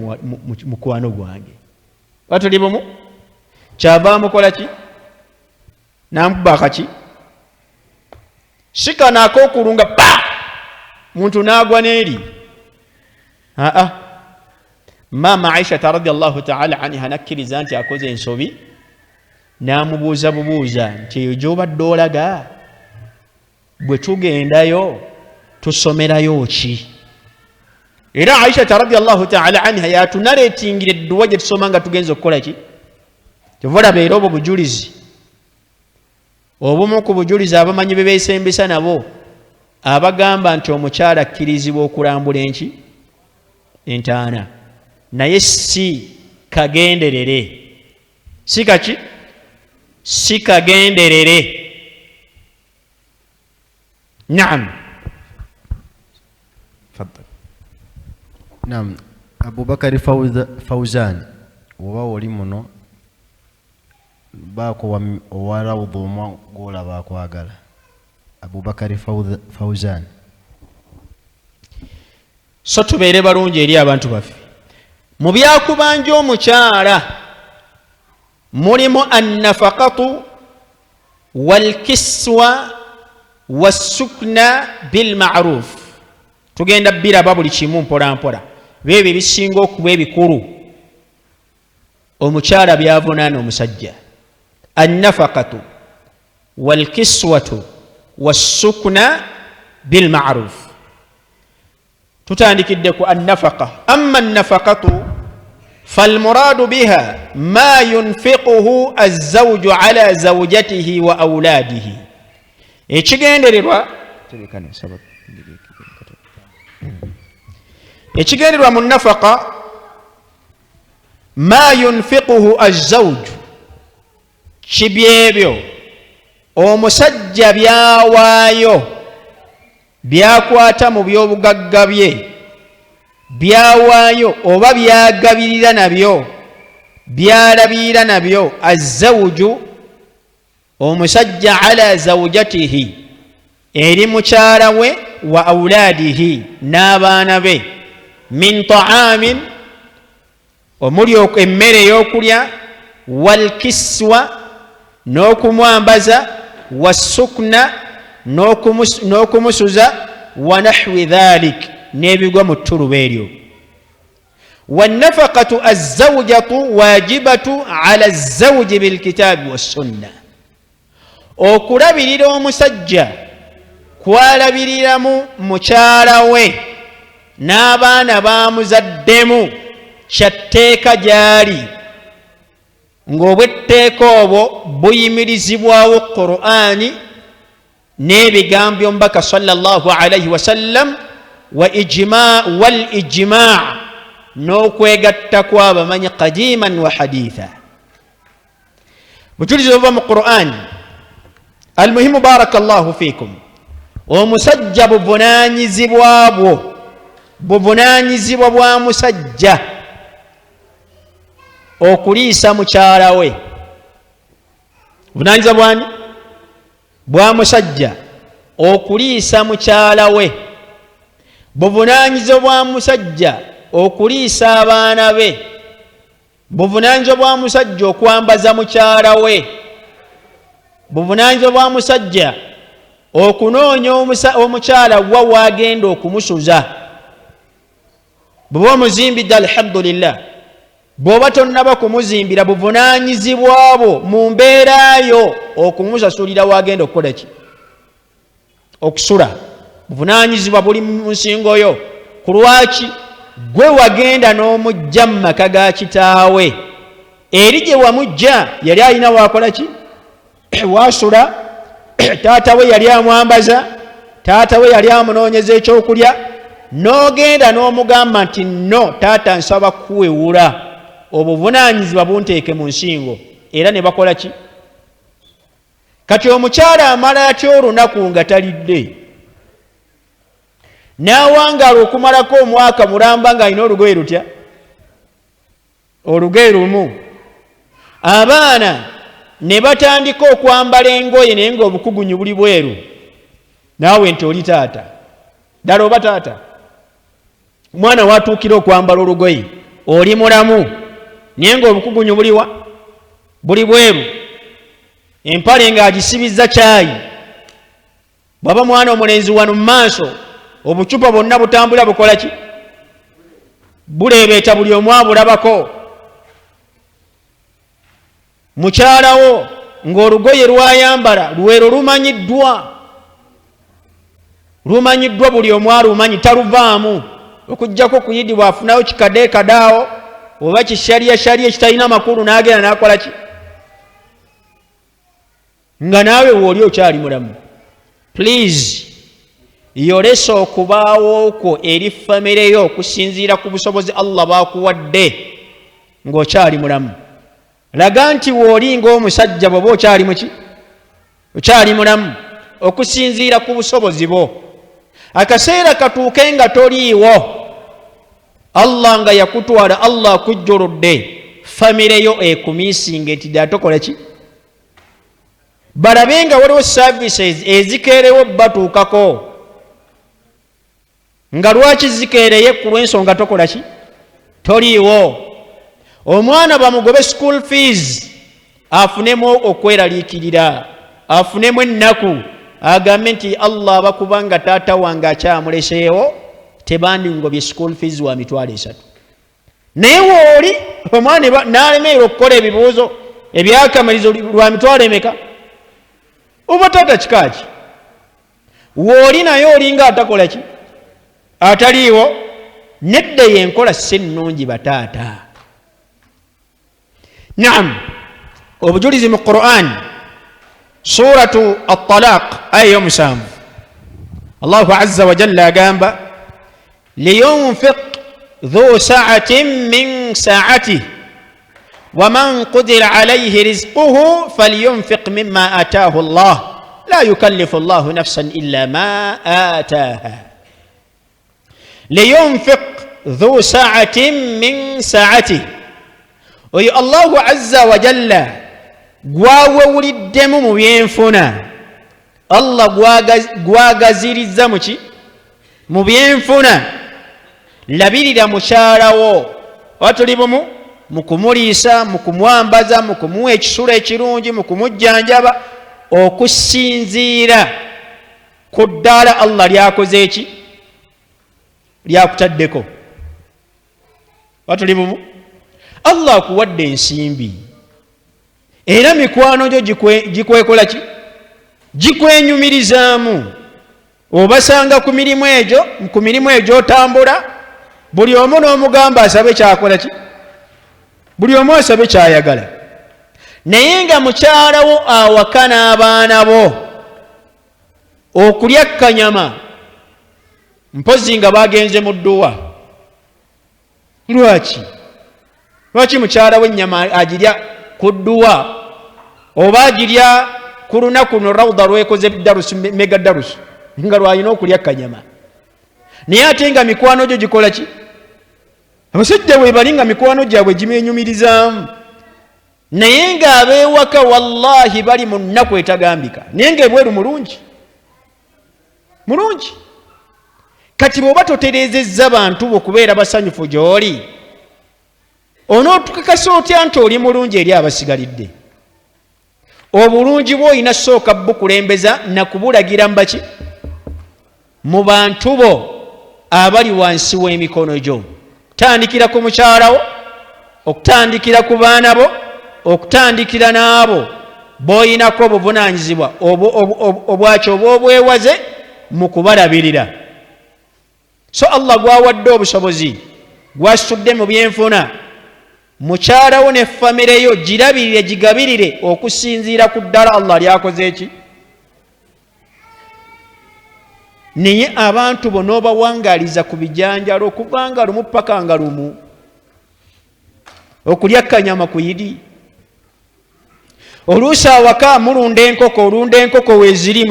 mukwano gwange? Batuli bumu. Kyava amukola ki? Namukuba akaki si kano akokulunga pa muntu n'agwa n'eri. Aa, maama Aishata radiallahu taala anha nakkiriza nti akoze ensobi, n'amubuuza bubuuza nti eyo gy'obadde olaga bwe tugendayo tusomerayo ki? Era Aishata radiallahu taala anha yatunaleetingira edduwa gye tusoma nga tugenza okukola ki. Kyova olaba era obwo bujulizi, obumu ku bujulizi abamanyi be beesembesa nabo abagamba nti omukyala akkirizibwa okulambula enki entaana, naye si kagenderere, si kaki, si kagenderere. Naam. Faddal. Naam, Abubakari Fauzan, oba oli muno baako owa rawudha omwa gwolaba akwagala. Abubakari Fauzan. So tubeere balungi eri abantu baffe. Mu byakubanja omukyala mulimu annafakatu walkiswa wassukna bilmaruf. Tugenda biraba buli kimu mpola mpola, beebyo ebisinga okuba ebikulu omukyala byavunaana omusajja: annafakatu walkiswatu wassukna bilmaruf. Tutandikidde ku annafaka. Amma annafakatu falmuradu biha ma yunfiquhu azawju ala zaujatihi wa auladihi. Ekigendererwa mu nafaka ma yunfiquhu azawju, kibyebyo omusajja byawaayo, byakwata mu byobugagga bye, byawaayo oba byagabirira nabyo, byalabirira nabyo azawuju omusajja ala zawujatihi, eri mukyala we, wa auladihi, n'abaana be, min taamin, omuli emmere ey'okulya, walkiswa, n'okumwambaza, wasukna, n'okumusuza, wa nahwi dhalik, n'ebigwa mu ttuluba eryo. Wannafakatu azawjatu wajibatu ala zawji bilkitaabi wassunna. Okulabirira omusajja kwalabiriramu mukyala we n'abaana bamuzaddemu kyatteeka gy'ali, ng'obwetteeka obwo buyimirizibwawo Qur'ani n'ebigambo by'omubaka sallallahu alaihi wasallam, wal ijma, n'okwegatta kw'abamanyi qadiman wa haditha. Bujulizi obuva mu Qur'ani. Almuhimu, barakallahu fikum, omusajja buvunanyizibwa bwo, buvunanyizibwa bwa musajja okuliisa mukyala we. Buvunanyizibwa bwani? Bwa musajja okuliisa mukyala we. Buvunanyizibwa bwa musajja okuliisa abaana be. Buvunanyizibwa bwa musajja okwambaza mukyala we. Buvunanyizibwa bwa musajja okunoonya omukyala wa wagenda okumusuza. Bw'oba omuzimbidde, alhamdulillah. Bw'oba tonnaba kumuzimbira, buvunanyizibwa bwo mu mbeerayo okumusasulira wagenda okukola ki, okusula. Buvunanyizibwa buli mu nsingo yo. Ku lwaki gwe wagenda n'omujja mu maka ga kitaawe? Eri gye wamujja yali alina wakola ki, wasula. Taata we yali amwambaza, taata we yali amunoonyeza ekyokulya. N'ogenda n'omugamba nti no taata, nsaba kuwewula, obuvunanyizibwa bunteeke mu nsingo. Era ne bakola ki? Kati omukyala amala atya olunaku nga talidde, n'awangaala okumalako omwaka mulamba ng'alina olugoye lutya? Olugoye lumu. Abaana ne batandika okwambala engoye naye ng'obukugunyu buli bweru. Naawe nti oli taata ddala oba taata? Omwana watuukira okwambala olugoye oli mulamu naye ng'obukugunyu buliwa? Buli bweru. Empale ng'agisibizza kyayi. Bw'aba mwana omulenzi wano mu maaso obucupa bwonna butambula bukola ki? Buleebeeta, buli omu abulabako. Mukyalawo ng'olugoye lwayambala lwero lumanyiddwa, lumanyiddwa buli omu alumanyi, taluvaamu okuggyako kuyidi bw'afunayo kikadeekadaawo oba kishalyashalya ekitalina makulu n'agenda n'akola ki, nga naawe wooli okyali mulamu. Please yolesa okubaawo kwo eri famire yo okusinziira ku busobozi Allah bwakuwadde ng'okyali mulamu. Laga nti wooli ng'omusajja bw'oba okyali muki, okyali mulamu okusinziira ku busobozi bwo. Akaseera katuuke nga toliiwo, Allah nga yakutwala, Allah akujjuludde, famire yo ekumiisinga nti ddala tokola ki, balabe nga waliwo services ezikeerewo batuukako, nga lwaki zikeereye? Ku lw'ensonga tokola ki, toliiwo. Omwana bamugobe school fees, afunemu okweraliikirira, afunemu ennaku, agambe nti Allah abakuba nga taata wange akyamuleseewo tebandingobye school fees wa 300,000. Naye wooli omwana n'alemererwa okukola ebibuuzo ebyakamalizo lwa mitwalo emeka? Oba taata kikaaki wooli naye olinga atakola ki, ataliiwo. Nedda, yenkola si nnungi bataata. Naam, obujulizi mu Quran, suratu At-Talaq aya yomusanvu, Allahu azza wa jalla agamba liyunfiq dhu saatin min saatih waman qudira alayhi rizquhu falyunfiq mima ataahu llah la yukallifu llahu nafsan illa ma ataaha. Liyunfiq dhu saatin min saatih, oyo Allahu azza wa jalla gwawewuliddemu mu byenfuna, Allah gwagazirizza muki mu byenfuna, labirira mukyalawo oba tuli bumu mu kumuliisa, mu kumwambaza, mu kumuwa ekisulo ekirungi, mu kumujjanjaba okusinziira ku ddaala Allah lyakoze eki lyakutaddeko. Oba tuli bumu, Allah akuwadde ensimbi era mikwano gyo gikwekola ki, gikwenyumirizaamu, obasanga ku mirimu egyo, ku mirimu egyo otambula, buli omu n'omugamba asabe kyakola ki, buli omu asabe kyayagala, naye nga mukyalawo awaka n'abaana bo okulya kanyama mpozi nga bagenze mu dduwa. Lwaki? Lwaki mukyala w'ennyama agirya ku dduwa oba agirya ku lunaku no rawuda lwekoze darusu, mega darusu, nga lwalina okulya kanyama, naye ate nga mikwano gyo gikola ki? Abasajja bwe bali nga mikwano gyabwe gimenyumirizaamu, naye ng'abeewaka wallahi bali mu nnaku etagambika, naye ng'ebweru mulungi mulungi. Kati bw'oba totereezezza bantu bo kubeera basanyufu gy'oli, onootukakasa otya nti oli mulungi eri abasigalidde? Obulungi bwo olina sooka bukulembeza nakubulagira mbaki mu bantu bo abali wansi w'emikono gyo, okutandikira ku mukyalawo, okutandikira ku baana bo, okutandikira n'abo b'oyinako obuvunaanyizibwa obwaki oba obwewaze mu kubalabirira. So Allah gwawadde obusobozi, gwasitudde mu byenfuna, mukyalawo ne famire yo girabirire, gigabirire okusinziira ku ddala Allah lyakoze eki. Naye abantu bo n'obawangaliza ku bijanjalo okuvanga lumu paka nga lumu, okulya kanyama ku yidi. Oluusi awaka mulunda enkoko, olunda enkoko weeziri,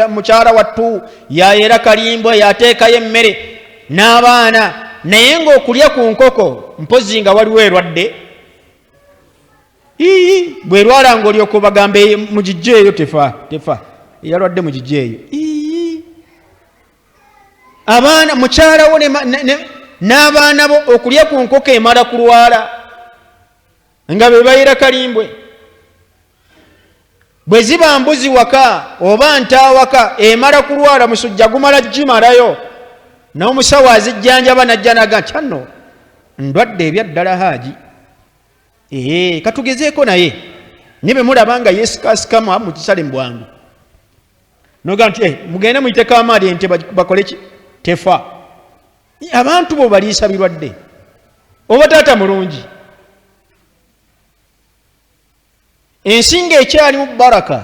mukyala wattu yayera kalimbwa, yateekayo emmere n'abaana, naye ng'okulya ku nkoko mpozi nga waliwo erwadde. Ii, bw'erwala ng'olyoka obagamba, mugijjeeyo, tefa, tefa, eyalwadde mugijjeeyo. Ii, abaana, mukyala wo n'abaana bo okulya ku nkoko emala kulwala nga be bayira kalimbwe. Bwe ziba mbuzi waka oba nte awaka, emala kulwala musujja gumala gimalayo, n'omusawo azijjanjaba najja naga nti anno ndwadde ebyaddala haaji. Ee, katugezeeko naye ne bwe mulaba nga yeesikasikamu mukisale mu bwangu, noga nti mugende muyiteko amaali ente bakole ki, tefa. Abantu bo baliisa birwadde. Oba taata mulungi, ensi ng'ekyalimu baraka,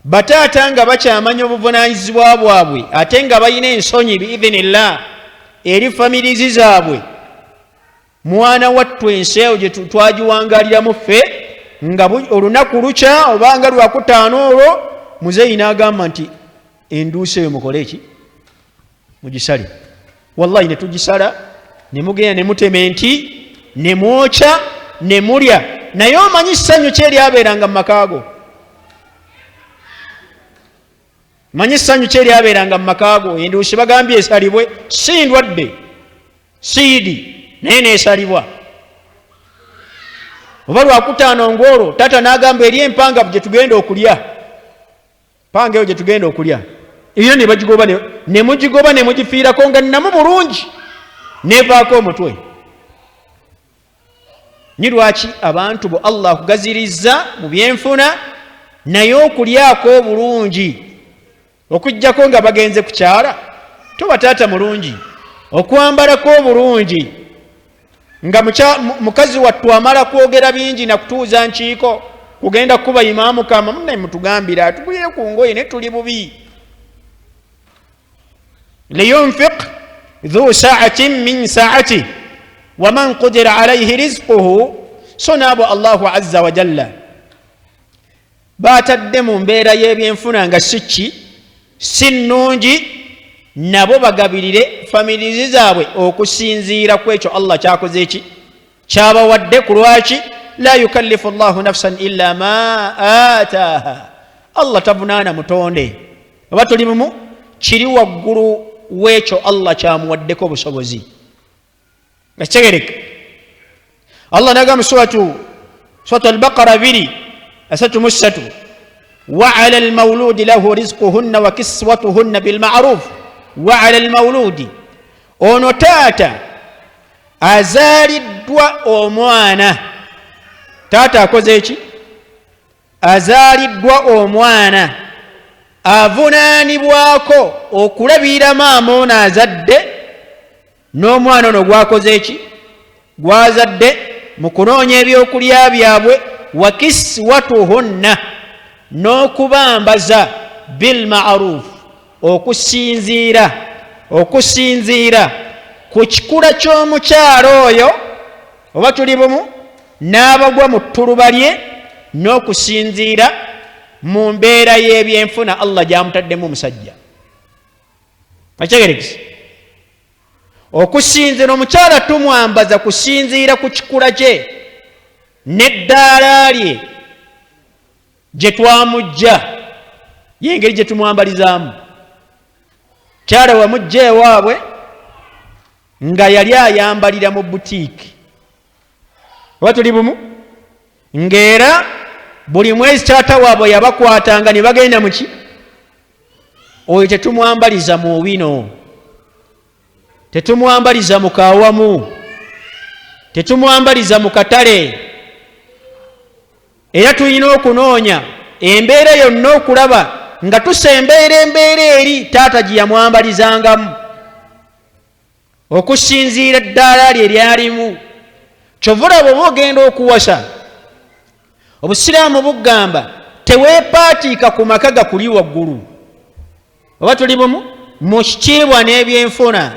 bataata nga bakyamanya obuvunaanyizibwa bwabwe ate nga balina ensonyi biidhinillah eri familizi zaabwe. Mwana wattu, ensi eyo gye twagiwangaliramu ffe nga olunaku lukya obanga lwakutaano olwo muzeeyi n'agamba nti enduusi eyo mukole eki, mugisale. Wallahi ne tugisala, ne mugenda ne mutema enti ne mwokya ne mulya. Naye omanyi ssanyu ki eryabeeranga mu maka go? Manyi ssanyu ki eryabeeranga mu maka go? Enduusi bagambye esalibwe, si ndwadde, siidi, naye neesalibwa. Oba lwakutaano ng'olwo taata n'agamba eri empanga gye tugenda okulya, panga eyo gye tugenda okulya eyo, ne bagigoba ne mugigoba ne mugifiirako nga nnamu bulungi, nevaako omutwe. Ni lwaki abantu bo Allah akugazirizza mu byenfuna, naye okulyako obulungi okuggyako nga bagenze kukyala, toba taata mulungi. Okwambalako obulungi nga mukazi wattu amala kwogera bingi na kutuuza nkiiko kugenda kukuba imaamu kama munnaye mutugambira atugulire ku ngoye, naye tuli bubi. Liyunfiq dhu saatin min saati waman qudira alaihi rizquhu. So naabo Allahu azza wa jalla batadde mu mbeera y'ebyenfuna nga si ki, si nnungi, nabo bagabirire familizi zaabwe okusinziira ku ekyo Allah kyakoze eki kyabawadde. Ku lwaki? La yukallifu llahu nafsan illa ma ataaha. Allah tavunaana mutonde oba tuli bumu kiri waggulu w'ekyo Allah kyamuwaddeko obusobozi. Nga kitegereka, Allah nagamba suratu Albaqara 233, wa ala almauludi lahu rizquhunna wa kiswatuhunna bilmaruf. Wa ala almauludi, ono taata azaaliddwa omwana, taata akoze eki, azaaliddwa omwana, avunaanibwako okulabirira maama ono azadde n'omwana ono gwakoze eki, gwazadde, mu kunoonya ebyokulya byabwe, wa kiswatuhunna, n'okubambaza, bilmaruf, okusinziira ku kikula ky'omukyalo oyo oba tuli bumu n'abagwa mu ttuluba lye, n'okusinziira mu mbeera y'ebyenfuna Allah gy'amutaddemu omusajja. Akitegerekese, okusinziira omukyala tumwambaza kusinziira ku kikula kye n'eddaala lye gye twamujja, y'engeri gye tumwambalizaamu. Kyala wamujja ewaabwe nga yali ayambalira mu butiiki oba tuli bumu, ng'era buli mwezi taata waabwe yabakwatanga ne bagenda muki, oyo tetumwambaliza mu bino, tetumwambaliza mu kawamu, tetumwambaliza mu katale. Era tulina okunoonya embeera yonna okulaba nga tusembeera embeera eri taata gye yamwambalizangamu okusinziira eddaala lye lyalimu. Kyova olaba oba ogenda okuwasa, obusiraamu bugamba teweepaatiika ku maka gakuli waggulu oba tuli bumu mu kitiibwa n'ebyenfuna.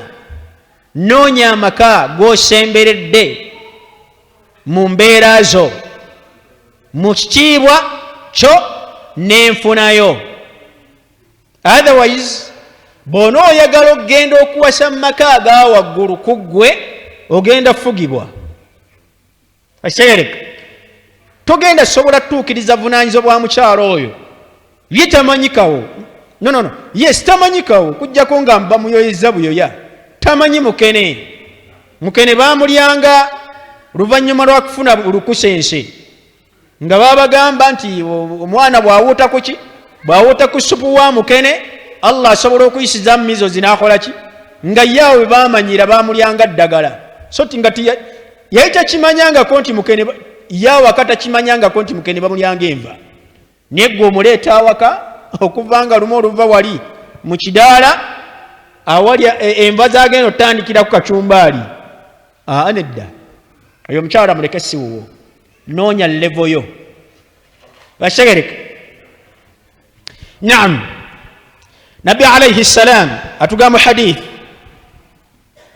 Noonya amaka g'osemberedde mu mbeera zo. Mu kitiibwa kyo n'enfunayo. Otherwise bw'ona oyagala okugenda okuwasa mu maka aga waggulu ku ggwe, ogenda fugibwa. Ekitegereka, togenda sobola tutuukiriza buvunaanyizibwa bwa mukyalo oyo. Ye tamanyikawo. No, no, no. Yes, tamanyikawo kujjako nga bamuyoyeza buyoya. Tamanyi mukene. Mukene bamulyanga luvannyuma lwa kufuna lukusense, nga babagamba nti omwana bw'awuuta ku ki, bw'awuuta ku supu wa mukene, Allah asobola okuyisiza mu mizozi n'akola ki, nga ye awo bwe bamanyira bamulyanga ddagala. So ti nga yali takimanyangako nti mukene, ye awaka takimanyangako nti mukene bamulyanga enva. Naye gwe omuleeta awaka okuva nga lumu oluva wali mu kidaala awali enva zagenda otandikira ku kacumbaali. Aa, nedda, oyo omukyala muleke, si wuwo. Noonya level yo. Bakitegereka? Naam. Nabbi alaihi ssalam atugamba hadith,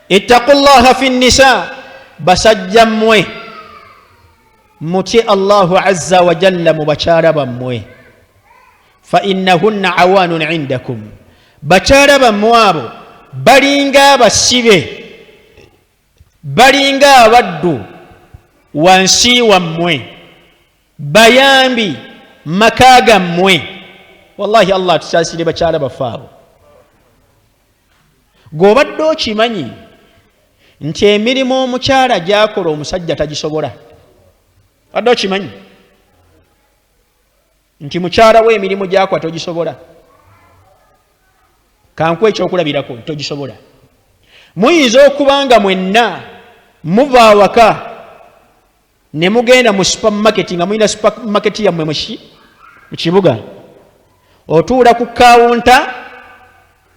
ittaqu llaha fi nnisa, basajja mmwe mutye Allahu azza wa jalla mu bakyala bammwe, fa innahunna awanun indakum, bakyala bammwe abo balinga abasibe, balinga abaddu wansi wammwe, bayambi maka gammwe. Wallahi Allah atusaasire bakyala baffe abo. Gweobadde okimanyi nti emirimu omukyala gyakola omusajja tagisobola? Badde okimanyi nti mukyala we emirimu gyakola togisobola? Kankuwa ekyokulabirako, togisobola. Muyinza okuba nga mwenna muva awaka ne mugenda mu supermarket, nga mulina supermarket yammwe mu kibuga, otuula ku kawunta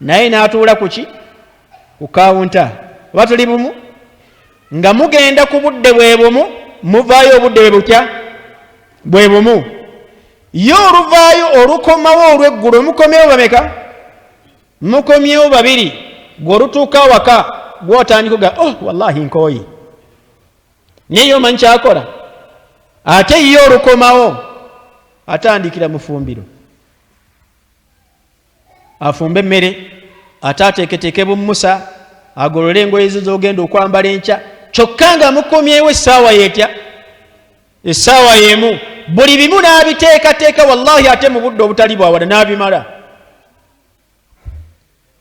naye n'atuula kuki ku kawunta, oba tuli bumu, nga mugenda ku budde bwe bumu, muvaayo obudde bwe butya bwe bumu. Ye oluvaayo olukomawo olw'eggulo mukomyewo bameka? Mukomyewo babiri. Gwe olutuuka awaka gwotandika oga, oh wallahi nkooye, naye ye omanyi kyakola? Ate ye olukomawo atandikira mufumbiro, afumbe emmere, ate ateeketeeke bumusa, agolole engoye ze zogenda okwambala enkya, kyokka nga mukomyewo essaawa yetya? Essaawa yemu. Buli bimu n'abiteekateeka, wallahi, ate mu budde obutali bwawala n'abimala,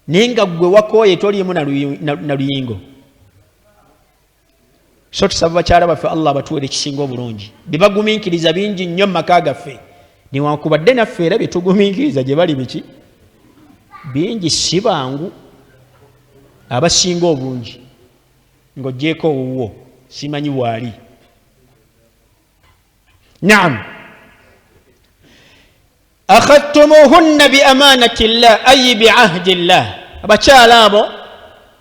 naye nga ggwe wakooye, toliimu na luyingo. So tusaba bakyala baffe Allah abatuwere ekisinga obulungi. Byebagumiikiriza bingi nnyo mu maka gaffe, newankubadde naffe era byetugumiikiriza gye bali biki bingi. Si bangu abasinga obungi, ng'ogyeko owuwo simanyi waali. Naam, akhadtumuhunna biamanati llah ayi biahdi llah, abakyala abo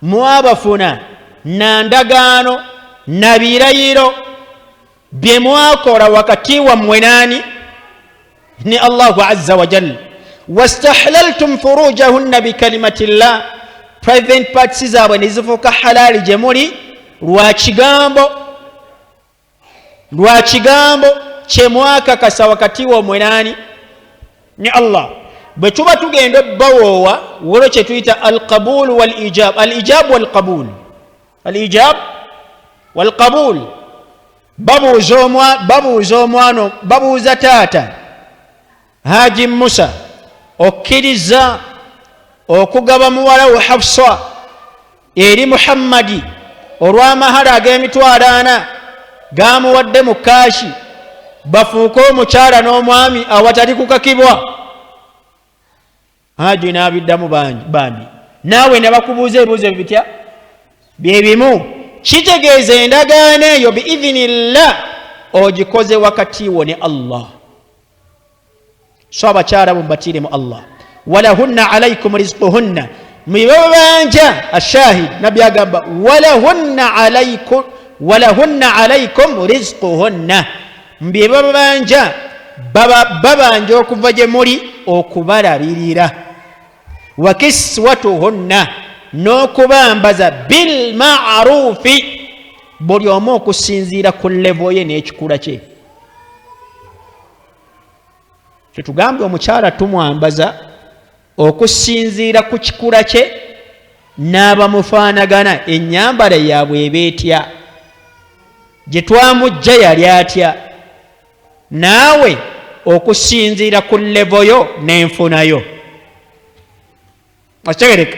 mwabafuna na ndagaano na birayiro bye mwakola wakati wammwe naani? Ni Allahu azza wa jalla. Wastahlaltum furujahunna bikalimati llah, private parts zaabwe nezifuuka halaali gye muli lwa kigambo kyemwakakasa wakati womwe naani? Ni Allah. Bwe tuba tugenda obbawoowa, waliwo kyetuyita alqabul walijab, alijab walqabul, alijab walqabul. Babuuza omwana, babuuza taata, Haji Musa, okkiriza okugaba muwala wo Hafsa eri Muhammadi olw'amahale ag'emitwalo 40 gamuwadde mu cash, bafuuke omukyala n'omwami awatali kukakibwa? Haji n'abiddamu bambi. Naawe ne bakubuuza ebibuuzo ebyo bitya byebimu. Kitegeeza endagaano eyo biidhinillah ogikoze wakati wo ne Allah. So abakyala bo mubatiire mu Allah. Walahunna alaikum rizquhunna, mwebabanja. Ashahid, nabbi agamba walahunna alaikum rizquhunna, mbyebabanja babanja okuva gye muli okubalabirira, wakiswatuhunna, n'okubambaza, bilmarufi, buli omu okusinziira ku level ye n'ekikula kye. Tetugambye omukyala tumwambaza okusinziira ku kikula kye n'abamufaanagana, ennyambala yaabwe eba etya, gye twamujja yali atya, naawe okusinziira ku levo yo n'enfunayo. Okitegereka?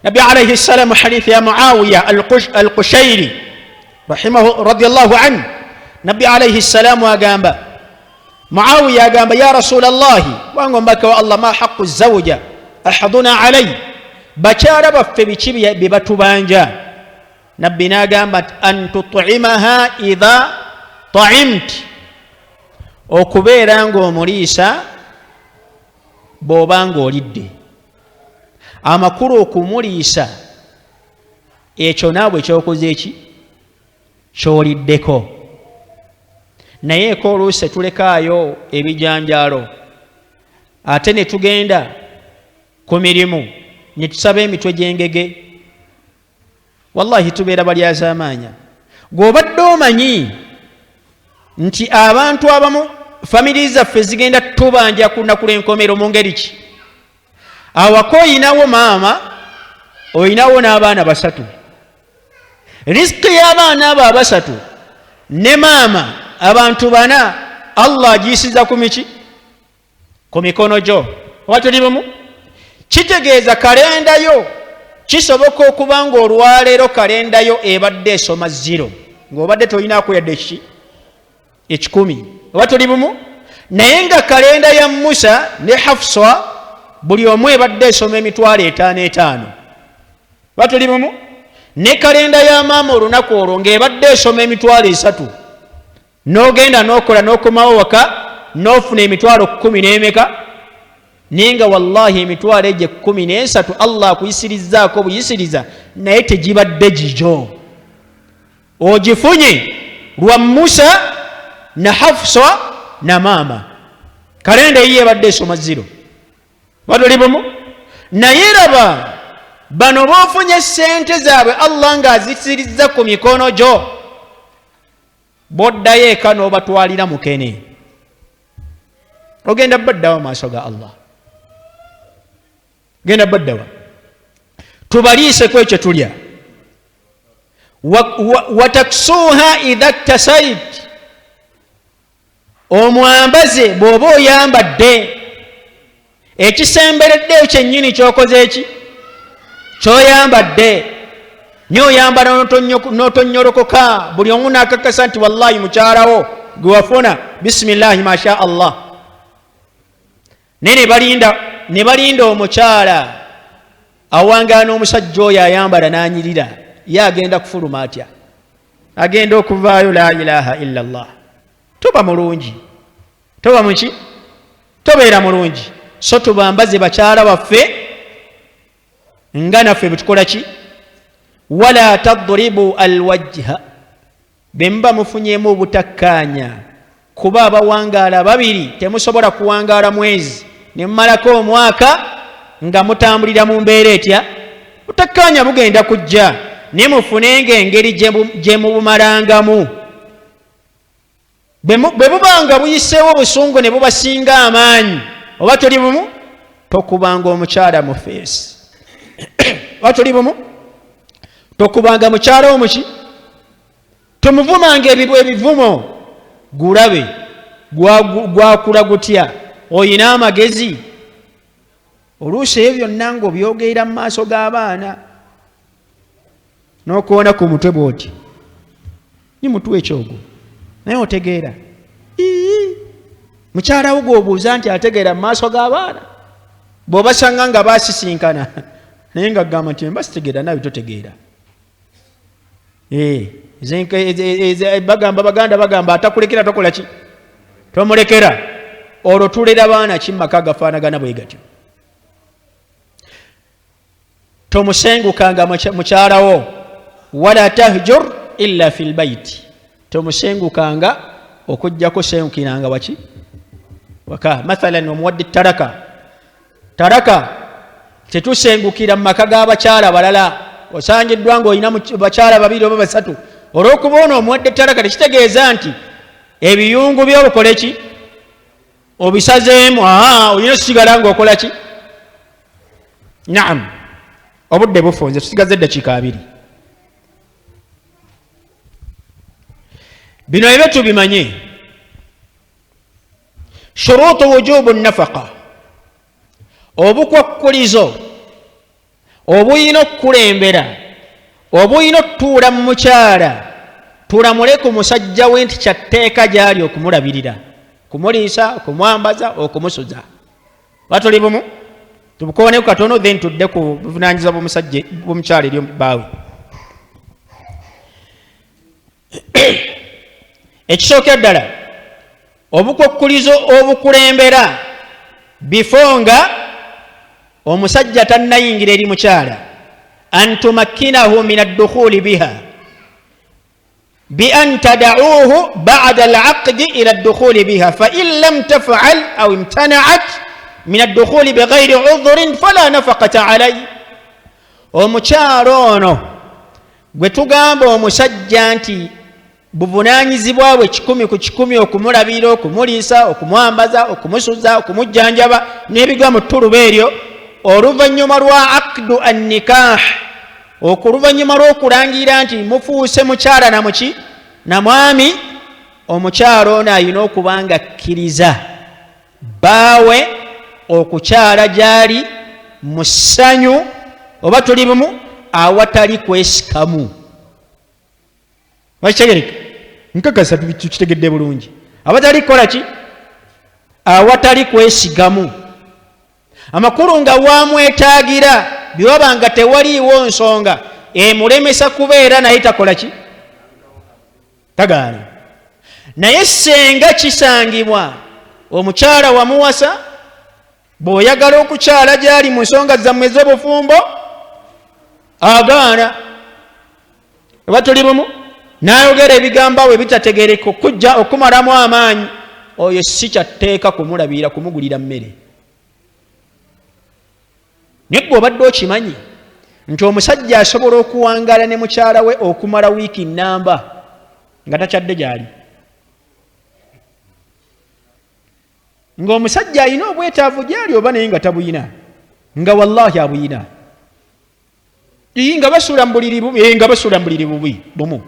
Nabbi alaihi ssalamu, hadithi ya Muawiya Alqushairi rahimahu radiallahu anhu, Nabbi alaihi ssalamu agamba, Muawiya agamba, ya Rasula llahi, wange omubaka wa Allah, ma haqu zauja ahaduna alai, bakyala baffe biki bye batubanja? Nabbi n'agamba nti an tutimaha idha taimt, okubeera ng'omuliisa bw'oba ng'olidde. Amakulu okumuliisa ekyo naawe kyokoze eki kyoliddeko. Naye eko oluusi tetulekaayo ebijanjaalo, ate ne tugenda ku mirimu ne tusaba emitwe gy'engege. Wallahi tubeera balyazaamaanya. Gw'obadde omanyi nti abantu abamu famiri zaffe zigenda tubanja ku lunaku lw'enkomero mu ngeri ki? Awaka oyinawo maama, oyinawo n'abaana basatu. Risiki y'abaana abo abasatu ne maama, abantu bana, Allah agiyisiza ku miki? Ku mikono gyo. Oba tuli bumu? Kitegeeza kalenda yo kisoboka okuba nga olwaleero kalenda yo ebadde esoma ziro, ng'obadde tolinaako yadde ekiki ekikumi. Oba tuli bumu? Naye nga kalenda ya Musa ne Hafsa buli omu ebadde esoma emitwalo etaano etaano. Oba tuli bumu? Ne kalenda ya maama olunaku olwo ng'ebadde esoma emitwalo esatu, n'ogenda n'okola n'okomawo waka n'ofuna emitwalo kumi n'emeka, naye nga wallahi emitwalo egyo ekkumi n'esatu Allah akuyisirizzaako buyisiriza, naye tegibadde gigyo, ogifunye lwa Musa na Hafusa na maama. Kalenda eyiyo ebadde esoma ziro. Batuli bumu? Naye raba bano boofunye sente zaabwe Allah ng'azisirizza ku mikono gyo, bwoddayo eka n'obatwalira mukene, ogenda baddawa maaso ga Allah? Genda baddawa? Tubaliise ku ekyo tulya. Wataksuuha idha tasait, omwambaze bw'oba oyambadde ekisembereddeyo kyennyini kyokoze eki kyoyambadde. Naye oyambala n'otonyolokoka, buli omu n'akakasa nti wallahi mukyalawo gwe wafuna, bisimillahi masha Allah. Naye ne balinda omukyala awangaana n'omusajja oyo ayambala n'anyirira, ye agenda kufuluma atya? Agenda okuvaayo, la ilaha illa llah. Toba mulungi, toba muki, tobeera mulungi. So tubambaze bakyala baffe nga naffe bwetukola ki. Wala tadribu alwajha, bwe muba mufunyemu obutakkaanya, kuba abawangaala babiri temusobola kuwangaala mwezi ne mumalako omwaka nga mutambulira mu mbeera etya, butakkaanya bugenda kujja, naye mufunenga engeri gye mubumalangamu. Bwe bubanga buyiseewo obusungu ne bubasinga amaanyi, oba tuli bumu? Tokubanga omukyala mu feesi. Oba tuli bumu? Tokubanga mukyala wo muki, tomuvumanga ebivumo. Gulabe gwakula gutya, oyina amagezi. Oluusi ebyo byonna ng'obyogerera mu maaso g'abaana n'okoona ku mutwe bw'oti, ni mutwe ekyogo, naye otegeera. Mukyala wo gw'obuuza nti ategeera mu maaso g'abaana, bw'obasanga nga baasisinkana, naye nga gamba nti mba sitegeera, nawe totegeera. Bagamba baganda bagamba atakulekera tokola ki, tomulekera. Olwo tulera baana ki mumaka agafaanagana bwe gatyo? Tomusengukanga mukyalawo, wala tahjur illa fi lbaiti, tomusengukanga okujjako sengukiranga waki waka. Mathalan omuwadde taraka, taraka tetusengukira mu maka g'abakyala balala. Osangiddwa ng'olina bakyala babiri oba basatu, olw'okuba ono omuwadde taraka tekitegeeza nti ebiyungu by'obukole ki. Obisazeemu, aa, olina osigala ng'okola ki? Naam, obudde bufunze, tusigaze eddakiika 2. Bino ebyo tubimanye. Shurutu wujubu nafaka, obukwakkulizo obuyina okukulembera, obuyina okutuula mu mukyala, tulamule ku musajja we nti kyatteeka gy'ali okumulabirira, kumuliisa, okumwambaza, okumusuza. Batuli bumu, tubukooneko katono, then tudde ku buvunaanyizibwa bw'omusajja bw'omukyala eri bbaawe. Ekisookera ddala, obukwakkulizo obukulembera bifo nga omusajja tannayingira eri mukyala, an tumakkinahu min addukhuli biha bi an tadauhu bada alaqdi ila addukhuli biha, fa in lam tafal aw imtanaat min addukhuli bighairi udhurin fala nafaqata alai. Omukyala ono gwe tugamba omusajja nti buvunaanyizibwa bwe 100 ku 100 okumulabirira, okumuliisa, okumwambaza, okumusuza, okumujjanjaba n'ebigwa mu ttuluba eryo, oluvannyuma lwa akdu annikah, okuluvannyuma lw'okulangira nti mufuuse mukyala na muki na mwami, omukyala ono alina okuba nga akkiriza bbaawe okukyala gy'ali mu ssanyu, oba tuli bumu, awatali kwesikamu. Bakitegereka? Nkakasa tukitegedde bulungi. Awatali kukola ki? Awatali kwesigamu. Amakulu nga wamwetaagira, byewaba nga tewaliiwo nsonga emulemesa kubeera naye, takola ki? Tagaana. Naye senga kisangibwa omukyala wamuwasa, bw'oyagala okukyala gy'ali mu nsonga zammwe ez'obufumbo, agaana, oba tuli bumu, n'ayogera ebigambo awo ebitategereka okujja okumalamu amaanyi, oyo si kyatteeka kumulabirira, kumugulira mmere. Naye gwe obadde okimanyi nti omusajja asobola okuwangaala ne mukyala we okumala wiiki nnamba nga takyadde gy'ali, ng'omusajja alina obwetaavu gy'ali oba naye nga tabuyina, nga wallahi abuyina, nga basula mu buliri bubi, nga basula mu buliri bubi bumu.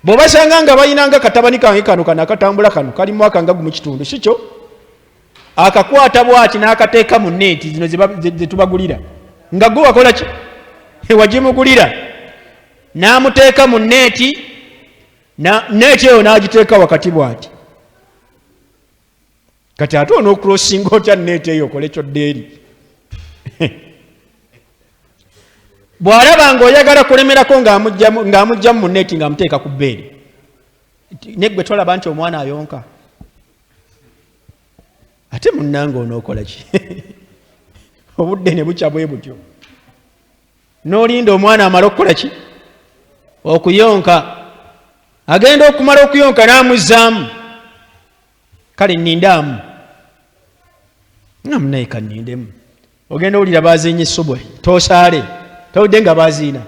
Bw'obasanga nga balina nga katabani kange kano kano akatambula kano kali mwaka nga gumu kitundu, si kyo, akakwata bwati n'akateeka mu neeti zino zetubagulira, nga gwe wakola ki? Wagimugulira, n'amuteeka mu neeti, neeti eyo n'agiteeka wakati bwati. Kati ate onookulosinga otya neeti eyo okole kyodda eri? Bw'alaba ng'oyagala kulemerako, ng'amugyamu mu neeti, ng'amuteeka ku bbeeri. Neggwe tolaba nti omwana ayonka? Ate munnange onookola ki? Obudde ne bukya bwe butyo, n'olinda omwana amale okukola ki? Okuyonka. Agenda okumala okuyonka n'amuzzaamu, kale nnindaamu nga munaye kannindemu. Ogenda owulira baziinye subwe, tosaale, towudde nga baziina,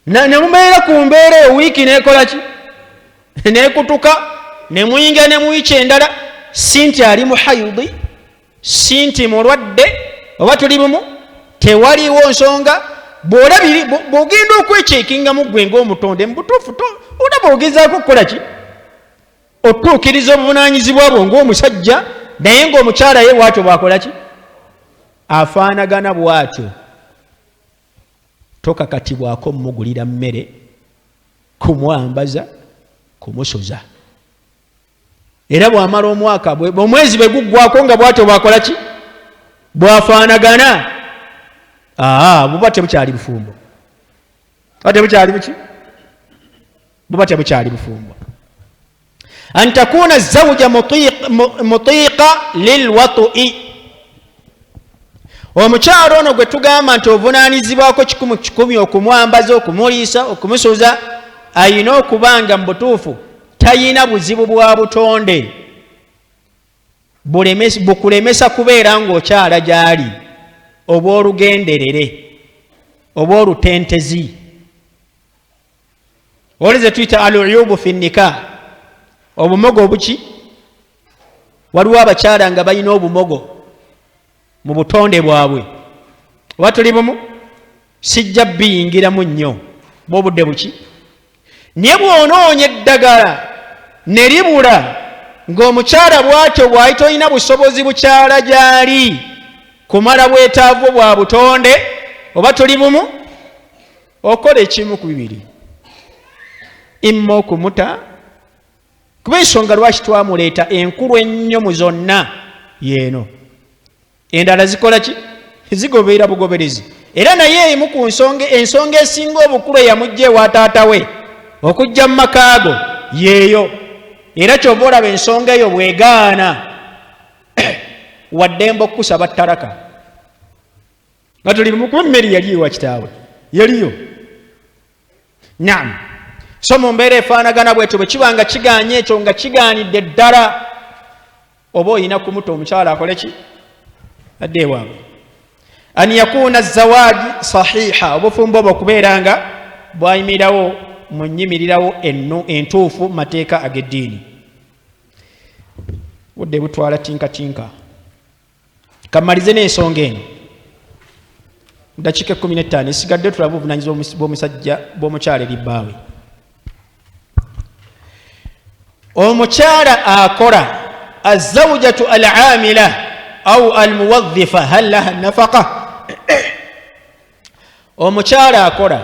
nemubeera ku mbeera eyo wiiki nekola ki? Nekutuka, nemuyingira ne muwiiki endala. Si nti ali mu hayudi, si nti mulwadde, oba tuli bumu, tewaliwo nsonga. Bw'olabiri bw'ogenda okwekyeikingamu ggwe ng'omutonde mu butuufu, olaba ogezaako okukola ki? Otuukiriza obuvunaanyizibwa bwo ng'omusajja, naye ng'omukyala ye bw'atyo bw'akola ki? Afaanagana bw'atyo. Tokakatibwako mugulira mmere, kumwambaza, kumusuza. Era bw'amala omwaka, omwezi bwe guggwako, nga bw'atyo bw'akola ki? Bw'afaanagana. Aa, buba tebukyali bufumbo, buba tebukyali buki? Buba tebukyali bufumbo. An takuna zawuja mutiiqa lilwatui. Omukyalo ono gwe tugamba nti ovunaanyizibwako 100 100 okumwambaza, okumuliisa, okumusuza, ayina okuba nga mu butuufu tayina buzibu bwa butonde bukulemesa kubeera ng'okyala gy'ali, obw'olugenderere oba olutentezi, oli ze tuyita aluyubu fi nikah, obumogo obuki. Waliwo abakyala nga balina obumogo mu butonde bwabwe. Oba tuli bumu, sijja biyingiramu nnyo bwobudde buki, naye bw'onoonya eddagala ne libula ng'omukyala bw'atyo bw'ali, tolina busobozi bukyala gy'ali kumala bwetaavu bwa butonde. Oba tuli bumu, okola ekimu ku bibiri: imma okumuta, kuba ensonga lwaki twamuleeta enkulu ennyo mu zonna yeeno, endala zikola ki? Zigoberera bugoberezi. Era naye emu ku nsonga, ensonga esinga obukulu eyamujja ewa taata we okujja mu makaago yeeyo. Era kyova olaba ensonga eyo bwegaana, waddembe okukusaba talaka nga tuli mukuba emmere yali ewa kitaawe yaliyo. Naam. So mu mbeera efaanagana bwetyo, bwe kiba nga kiganye ekyo, nga kigaanidde ddala, oba olina kumuta omukyala akole ki? Adde ewaabwe. An yakuuna zawaji sahiha, obufumbo obwo okubeera nga bwayimirirawo mu nyimirirawo entuufu mateeka ag'eddiini. Budde butwala tinkatinka, kamalize n'ensonga eno dakiika 15 esigadde, tulabe obuvunanyizibwa bw'omusajja, bw'omukyala eri bbaawe. Omukyala akola, azawjatu alamila au almuwadhifa, hal laha nafaqa? Omukyala akola,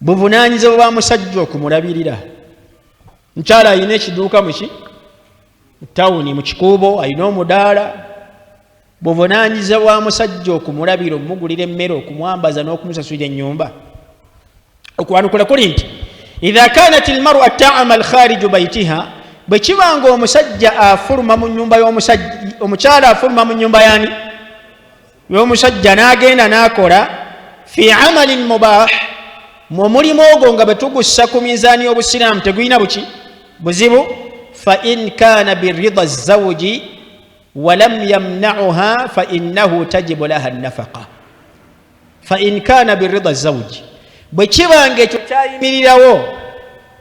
buvunanyizibwa bwa musajja okumulabirira. Mukyala alina ekiduuka muki tawuni, mu kikuubo, alina omudaala, buvunanyizibwa bwa musajja okumulabira, okumugulira emmere, okumwambaza n'okumusasulira ennyumba? Okwanukula kuli nti idha kanat almar'a ta'mal khariju baitiha, bwe kiba nga omusajja afuluma mu nyumba y'omusajja, omukyala afuluma mu nyumba yani y'omusajja n'agenda n'akola fi amalin mubah, mu mulimu ogwo nga bwe tugussa ku minzaani y'obusiraamu tegulina buki buzibu, fa in kana birida zawuji walam yamnauha fa innahu tajibu laha nafaqa. Fa in kana birida zawuji, bwe kiba nga ekyo kyayimirirawo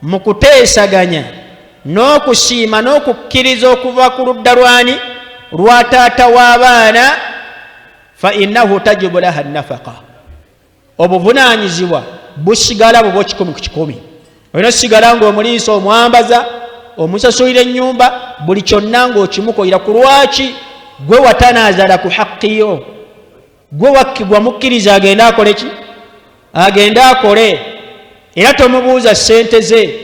mu kuteesaganya n'okusiima n'okukkiriza okuva ku ludda lwani? Lwa taata w'abaana, fa innahu tajibu laha nafaqa, obuvunanyizibwa busigala bubwo 100%. Olina osigala ngaomuliisa, omwambaza, omusasulira ennyumba, buli kyonna ngaokimukolera. Ku lwaki? Gwe watanaazala ku haqiyo, gwe wamukkiriza agende akole ki? Agende akole, era tomubuuza sente ze.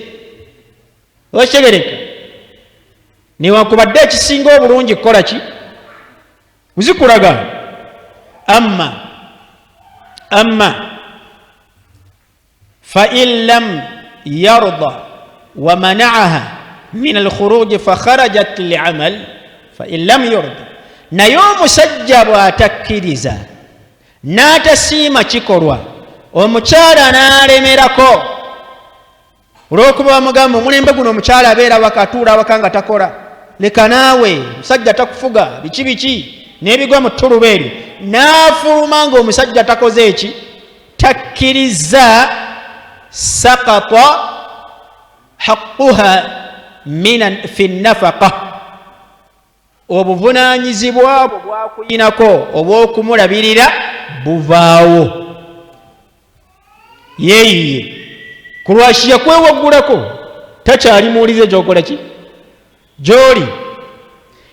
Okitegereka? Newankubadde ekisinga obulungi kukola ki? Kuzikulaga. Amma fain lam yarda wa manaaha min alkhuruji fakharajat liamal, fain lam yurda, naye omusajja bw'atakkiriza n'atasiima kikolwa, omukyala n'alemerako olw'okuba bamugamba omulembe guno omukyala abeera waka, atuula awaka nga takola, leka naawe, omusajja takufuga, biki biki n'ebigwa mu ttuluba eryo, n'afuluma ng'omusajja takoze eki? Takkiriza, sakata haquha fi nafaqa, obuvunanyizibwa bwo bwakuyinako obw'okumulabirira buvaawo, yeeyiye. Kulwaki? Yakwewaggulako, takyali muwulize gyokola ki gyoli.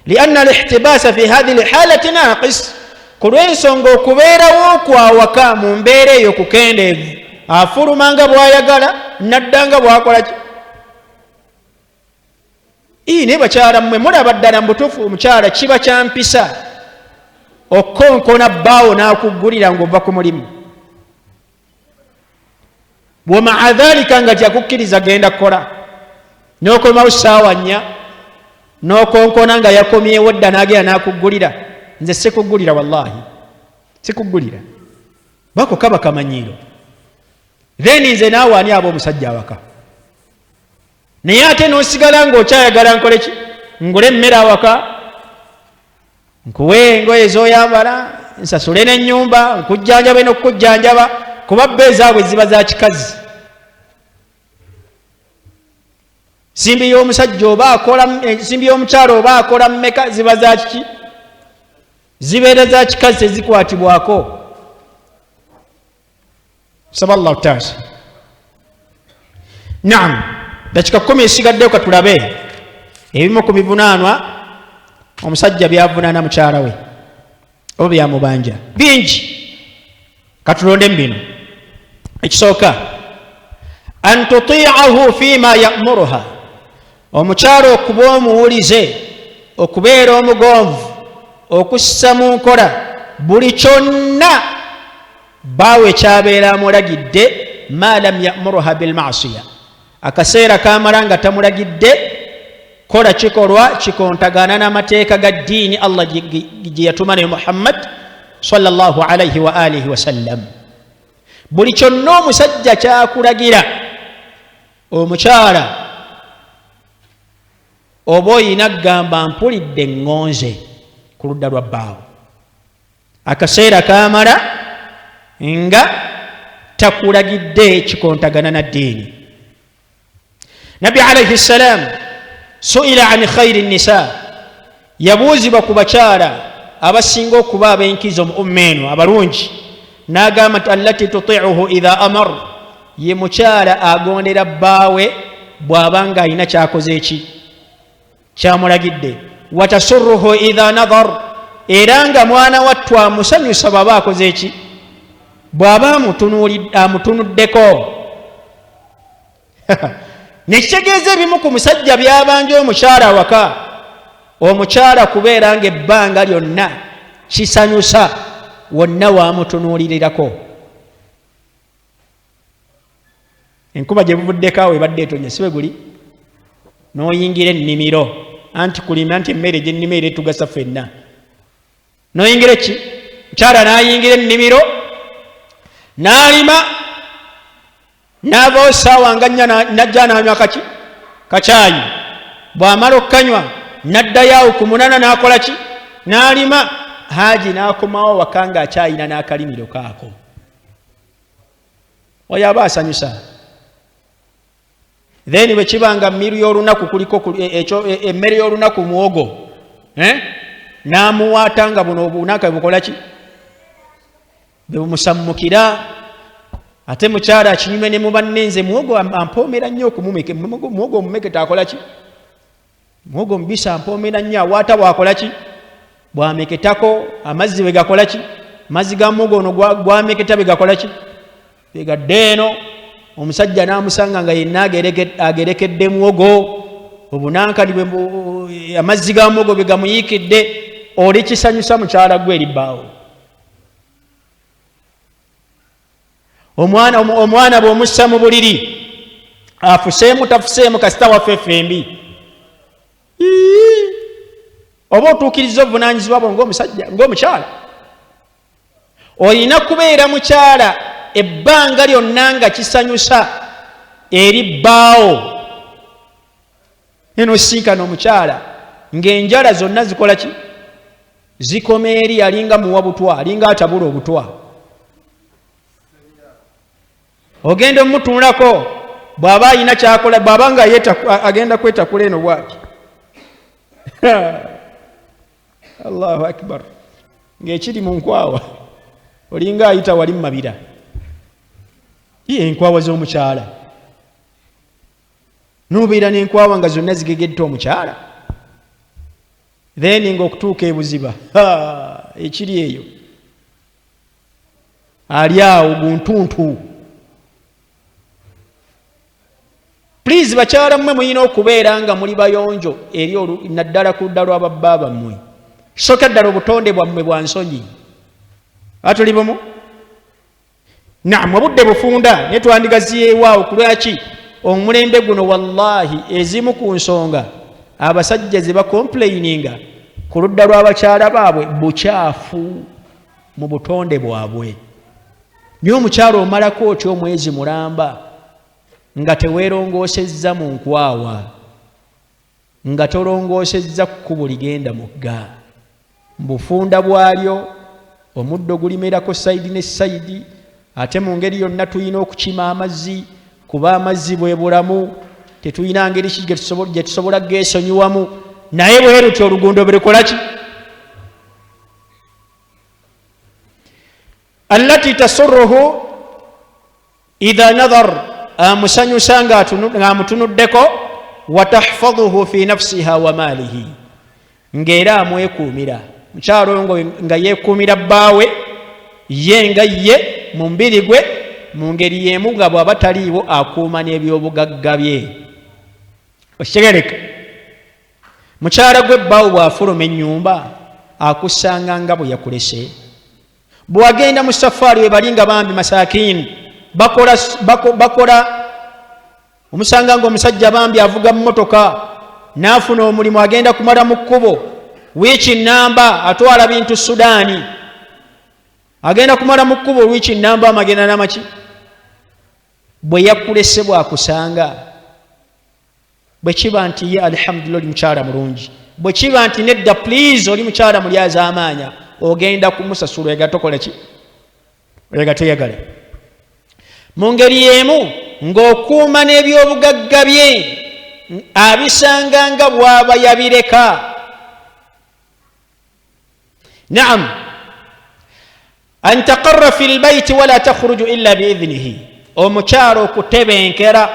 Lianna alihtibasa fi hathihi lhalati naqis, ku lw'ensonga okubeerawo kwawaka mu mbeera eyo kukendeevu, afuluma nga bw'ayagala, naddanga bw'akola ki. Naye bakyala mmwe mulaba ddala mubutuufu omukyala kiba kyampisa okukonkona bbaawo n'akuggulira ng'ova ku mulimu, wamaa dhalika nga tyakukkiriza genda kukola, n'okomawo saawa 4 n'okonkona nga yakomyewo dda n'agenda n'akuggulira? Nze sikuggulira, wallahi sikuggulira. Bako kaba kamanyiiro. Then nze naawe ani aba omusajja awaka? Naye ate n'osigala ng'okyayagala nkole ki? Ngule emmere awaka, nkuwe engoye z'oyambala, nsasule n'ennyumba, nkujjanjabe n'okukujjanjaba, kuba bba ezaabwe ziba za kikazi. Nsimbi y'omusajja oba akola, ensimbi y'omukyala oba akola mmeka, ziba za kiki? Zibeera za kikazi, tezikwatibwako. Saba Allah kutaasa. Naam, dakika 10 esigaddeyo, katulabe ebimu ku bivunaanwa omusajja byavunaana mukyala we oba byamubanja. Bingi, katulondemu bino. Ekisooka, an tutiahu fima yamuruha, omukyala okuba omuwulize, okubeera omugonvu, okussa mu nkola buli kyonna baawe kyabeera amulagidde, ma lam yamuruha bilmasiya, akaseera kamala nga tamulagidde kola kikolwa kikontagana n'amateeka ga ddiini Allah gye yatuma naye Muhammad sallallahu alaihi wa alihi wasallam. Buli kyonna omusajja kyakulagira omukyala, oba oyina kugamba mpulidde ŋŋonze ku ludda lwa bbaawo, akaseera kamala nga takulagidde kikontagana na ddiini. Nabbi alaihi ssalam suila an khairi nisa, yabuuzibwa ku bakyala abasinga okuba ab'enkizo mu umma eno abalungi, n'agamba nti allati tutiuhu idha amar, ye mukyala agondera bbaawe bw'aba nga alina kyakoze eki kyamulagidde, watasurruhu idha nadhar, era nga mwana wattu amusanyusa bw'aba akoze eki, bw'aba amutunuddeko. Nekitegeeza ebimu ku musajja byabanja omukyala awaka, omukyala kubeera nga ebbanga lyonna kisanyusa wonna wamutunuulirirako. Enkuba gye buvuddeko awo ebadde etonya, sibe guli n'oyingira ennimiro, anti kulima nti emmere gyennima era etugasa ffenna, n'oyingira ki, mukyala n'ayingira ennimiro n'alima n'avaawo saawa nga nnya, najja n'anywa kaki kacaayi, bw'amala okukanywa n'addayo awo ku 8 n'akola ki, n'alima. Haji n'akomawo waka ng'akyayina n'akalimiro kaako, oyo aba asanyusa. Then bwe kiba nga mmiru y'olunaku kuliko emmere y'olunaku muwogo, n'amuwaata nga buno obunaka bukola ki, bwe bumusammukira. Ate mukyala akinyume ne mubanne, nze muwogo ampoomera nnyo okumumeke, muwogo omumeke taakola ki, muwogo omubisi ampoomera nnyo, awaata bwakola ki, bwameketako amazzi bwe gakola ki, amazzi ga muwogo ono gwameketa bwe gakola ki, begadde eno. Omusajja n'amusanga nga yenna agerekedde muwogo, obunankani amazzi ga muwogo bwe gamuyiikidde. Oli kisanyusa mukyala gwe eri bbaawo. Omwana bw'omussa mu buliri, afuseemu tafuseemu, kasita waffe ffembi. Oba otuukiriza obuvunaanyizibwa bwo ng'omusajja, ng'omukyala. Olina kubeera mukyala ebbanga lyonna nga kisanyusa eri bbaawo. Eno sinkana omukyala ng'enjala zonna zikola ki, zikoma eri, alinga muwa butwa, alinga atabula obutwa. Ogenda omutunulako bw'aba alina kyakola, bw'aba nga agenda kwetakula eno bwati, Allahu akbar, ng'ekiri mu nkwawa olinga ayita wali mu mabira. Iye enkwawa z'omukyala, n'obeera n'enkwawa nga zonna zigegedde omukyala, then ng'okutuuka ebuziba ekiri eyo ali awo guntuntu. Please bakyala mmwe, mulina okubeera nga muli bayonjo eri naddala ku ludda lw'ababba bammwe. Kisooka ddala obutonde bwammwe bwa nsonyi. Atuli bumu? Naam, obudde bufunda naye twandigaziyeewaawo. Ku lwaki omulembe guno wallahi ezimu ku nsonga abasajja ze bakomplaininga ku ludda lw'abakyala baabwe bukyafu mu butonde bwabwe. Naye omukyala omalako otya omwezi mulamba nga teweerongoosezza mu nkwawa, nga tolongoosezza kkubo ligenda mugga mu bufunda bwalyo, omuddo gulimerako sayidi ne sayidi? Ate mu ngeri yonna tulina okukima amazzi, kuba amazzi bwe bulamu. Tetulina ngeri ki gye tusobola geesonyiwamu, naye bwe lutyo olugundo bwe lukola ki? Allati tasurruhu idha nadhar, amusanyusa ng'amutunuddeko, wa tahfadhuhu fi nafsiha wa maalihi, ng'era amwekuumira. Mukyalo oyo nga yeekuumira bbaawe ye nga ye mu mubiri gwe, mu ngeri y'emu nga bw'aba taliiwo akuuma n'ebyobugagga bye. Okitegereka, mukyala gwe bbaawo bw'afuluma ennyumba akusanga nga bwe yakulese. Bw'agenda mu safaari we bali nga bambi masakiini bakola, omusanga nga omusajja bambi avuga mmotoka n'afuna omulimu, agenda kumala mu kkubo wiiki namba, atwala bintu Sudaani, agenda kumala mu kkubo wiiki namba, amagenda n'amaki. Bwe yakulese bw'akusanga, bwe kiba nti ye alhamdulillah oli mukyala mulungi, bwe kiba nti nedda please oli mukyala mulyazaamaanya, ogenda kumusasula oyagala tokola ki, oyagala toyagala. Mu ngeri y'emu ng'okuuma n'ebyobugagga bye abisanga nga bw'aba yabireka. Naam, an taqarra fi lbaiti wala takhruju illa biidhnihi, omukyala okutebenkera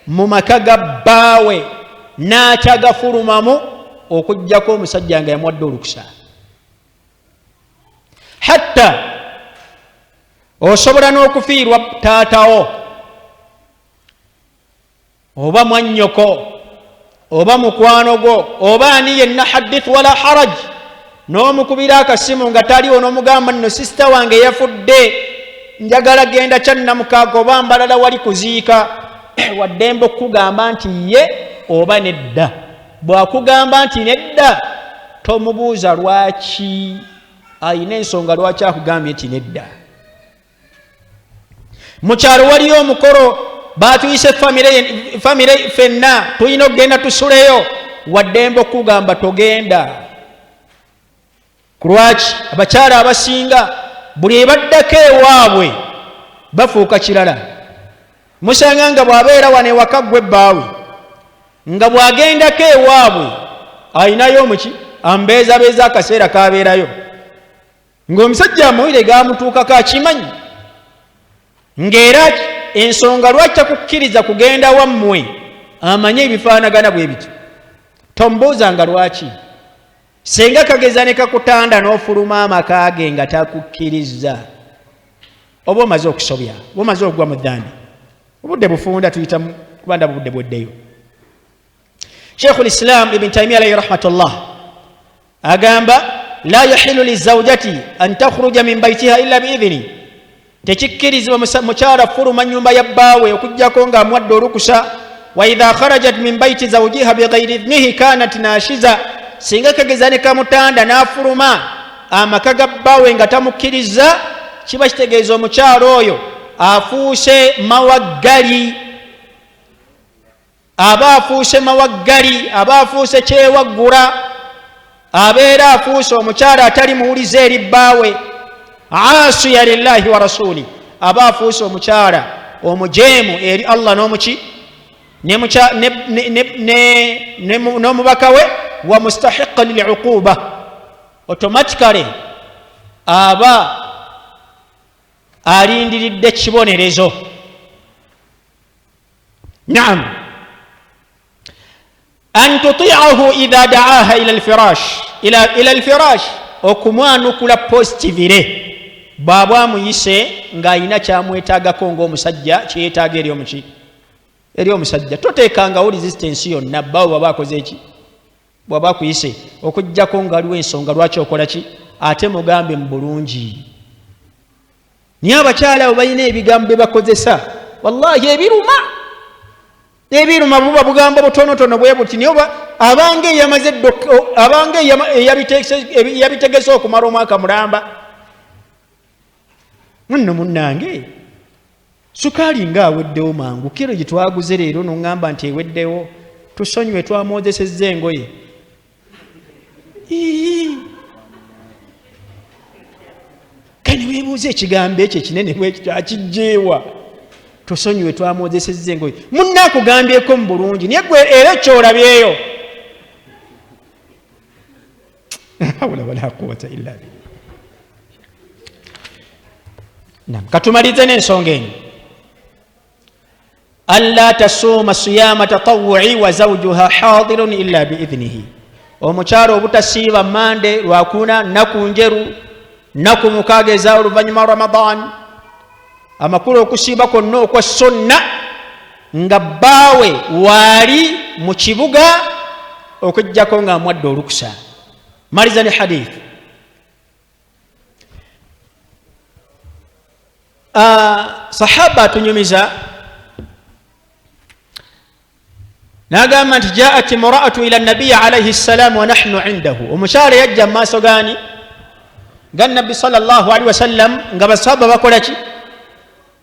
mu maka ga bbaawe n'atagafulumamu okuggyako omusajja nga yamuwadde olukusa. Hatta osobola n'okufiirwa taatawo oba mwannyoko oba mukwano gwo oba ani yenna, hadith wala haraj, n'omukubira akasimu nga taliwo n'omugamba nno sisita wange yafudde, njagala genda kyannamukaaga oba mbalala wali kuziika. Waddembe okukugamba nti ye oba nedda. Bw'akugamba nti nedda, tomubuuza lwaki, ayina ensonga lwaki akugambye nti nedda. Mu kyalo waliyo omukolo, batuyise famire ffenna tulina okugenda tusuleyo, waddembe okukugamba togenda. Kulwaki abakyala abasinga buli ebaddako ewaabwe bafuuka kirala? Musanga nga bw'abeera wano ewaka ggwe bbaawe, nga bw'agendako ewaabwe ayinayo omuki ambeezabeeza akaseera kabeerayo, ng'omusajja amawulire gamutuukako akimanyi, ng'era ensonga lwaki takukkiriza kugenda wammwe amanye ebifaanagana bwe bityo. Tomubuuzanga lwaki. Senga kageza ne kakutanda n'ofuluma amaka ge nga takukkiriza, oba omaze okusobya, oba omaze okugwa mu ddambi. Obudde bufunda tuyita kuba ndaba obudde bweddeyo. Sheikh Lislam Ibn Taimia alaihi rahmatullah agamba la yahilu lizaujati an takhruja min baitiha illa biidhini, tekikkirizibwa mukyala fuluma nyumba ya bbaawe okuggyako ng'amuwadde olukusa. Wa idha kharajat min baiti zawjiha bighairi idhnihi kanat nashiza, singa kageza ne kamutanda n'afuluma amaka ga bbaawe nga tamukkiriza, kiba kitegeeza omukyala oyo afuuse mawaggali, aba afuuse mawaggali, aba afuuse kyewaggula, abeera afuuse omukyala atali muwulize eri bbaawe, asiya lillahi wa rasuli, aba afuuse omukyala omujeemu eri Allah n'omuki n'omubaka we, wa mustahiqa liliuquba, automatically aba alindiridde kibonerezo. Naam, an tutiahu idha daaha ila alfirash, ila alfirash, okumwanukula positivire bw'aba amuyise ng'alina kyamwetaagako ng'omusajja kyeyetaaga eri omuki eri omusajja. Toteekangawo resistance yonna bbaawe bw'aba akoze eki, bw'aba akuyise, okuggyako nga waliwo ensonga lwaki okola ki, ate mugambe mu bulungi. Naye abakyala abo balina ebigambo bye bakozesa, wallahi ebiruma, ebiruma buba bugambo butonotono bwe buti, naye oba abanga eyamaze abanga eyabitegese okumala omwaka mulamba. Nno munnange sukaali nga aweddewo mangu, kiro gye twaguze leero noŋŋamba nti eweddewo, tusonyiwe twamwozesezza engoye. Kani weebuuza ekigambo ekyo ekinene bwekityo akijjeewa? Tusonyiwe, twamwozesezza engoye. Munna akugambyeko mu bulungi, naye gwe era kyolabyeyo. Hawla wala quwata illa billah. Nam, katumalirize n'ensonga eno. Alla tasuuma siyama tatawui wa zawjuha hadirun illa biidhnihi. Omukyala obutasiiba mande, lwakuna, nnaku njeru, nnaku mukaaga eza oluvannyuma Ramadan, amakulu okusiiba kwonna okwa sunna nga bbaawe waali mu kibuga, okujjako nga amwadde olukusa. Maliza ne hadith. Sahaba atunyumiza n'agamba nti jaat imraatu ila nabiyi alaihi ssalam wa nahnu indahu. Omukyala yajja mu maaso gaani? Ga Nabbi salllah alihi wasallam, nga basahaba bakola ki?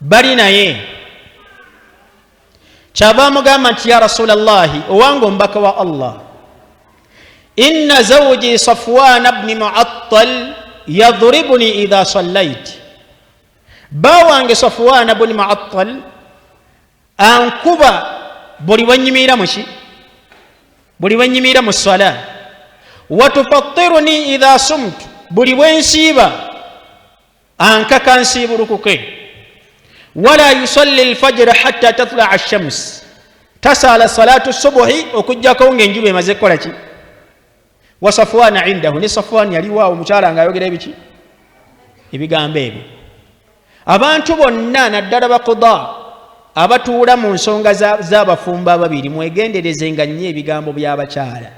Bali naye. Kyava amugamba nti ya rasula llahi, owange omubaka wa Allah, inna zawji Safwana bni Muattal yadribuni idha sallait. Ba wange Safwana bni Muattal ankuba buli bwenyimirira muki, buli bwenyimirira mu sala. Watufatiruni idha sumtu, buli bwensiiba ankaka nsiibulukuke. Wala yusalli lfajira hatta tatlaa shams, tasaala salatu subuhi okugjako nga enjuba emaze kukola ki? Wa Safwana indahu, ne Safwan yaliwaawo omukyala ngaayogera ebiki? Ebigambo ebyo. Abantu bonna, naddala bakuda abatuula mu nsonga z'abafumbo ababiri, mwegenderezenga nnyo ebigambo by'abakyala.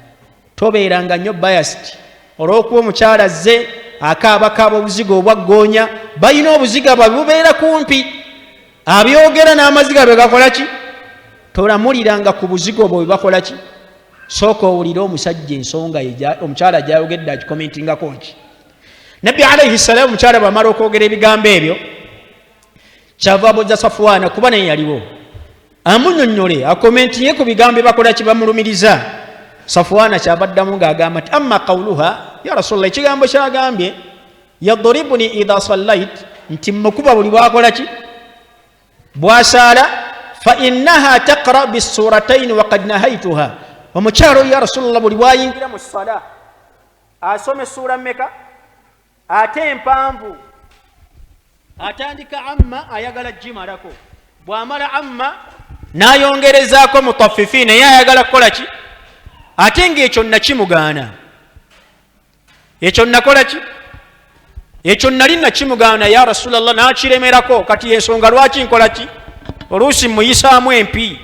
Tobeeranga nnyo biased olw'okuba omukyala azze akaabakaaba obuziga obwaggoonya. Balina obuziga bwabwe bubeera kumpi, abyogera n'amaziga bwe gakola ki? Tolamuliranga ku buzigo bwe bakola ki? Sooka owulire omusajja ensonga ye omukyala gyayogedde akikomentingako ki. Nabbi alaihi salaamu, omukyala bwamala okwogera ebigambo ebyo, kyava abuuza Safuwaana, kuba naye yaliwo, amunyonyole akomentinye ku bigambo bakola ki? Bamulumiriza. Safuwaana kyava addamu ng'agamba nti amma qawluha ya rasulallah, ekigambo kyagambye yadribuni idha sallait, nti mukuba buli bwakola ki? Bwasaala, fa innaha taqra bisurataini wakad nahaituha. Omukyalo ya rasulallah, buli bwayingira mu sala asoma essuula mmeka ate empanvu? Atandika amma, ayagala gimalako, bwamala amma nayongerezaako mutafifi, naye ayagala kukola ki? Ate ngaekyo nakimugaana. Ekyo nakola ki? Ekyo nali nakimugaana ya rasulallah, nakiremerako. Kati ensonga lwaki nkola ki? Oluusi muyisaamu empi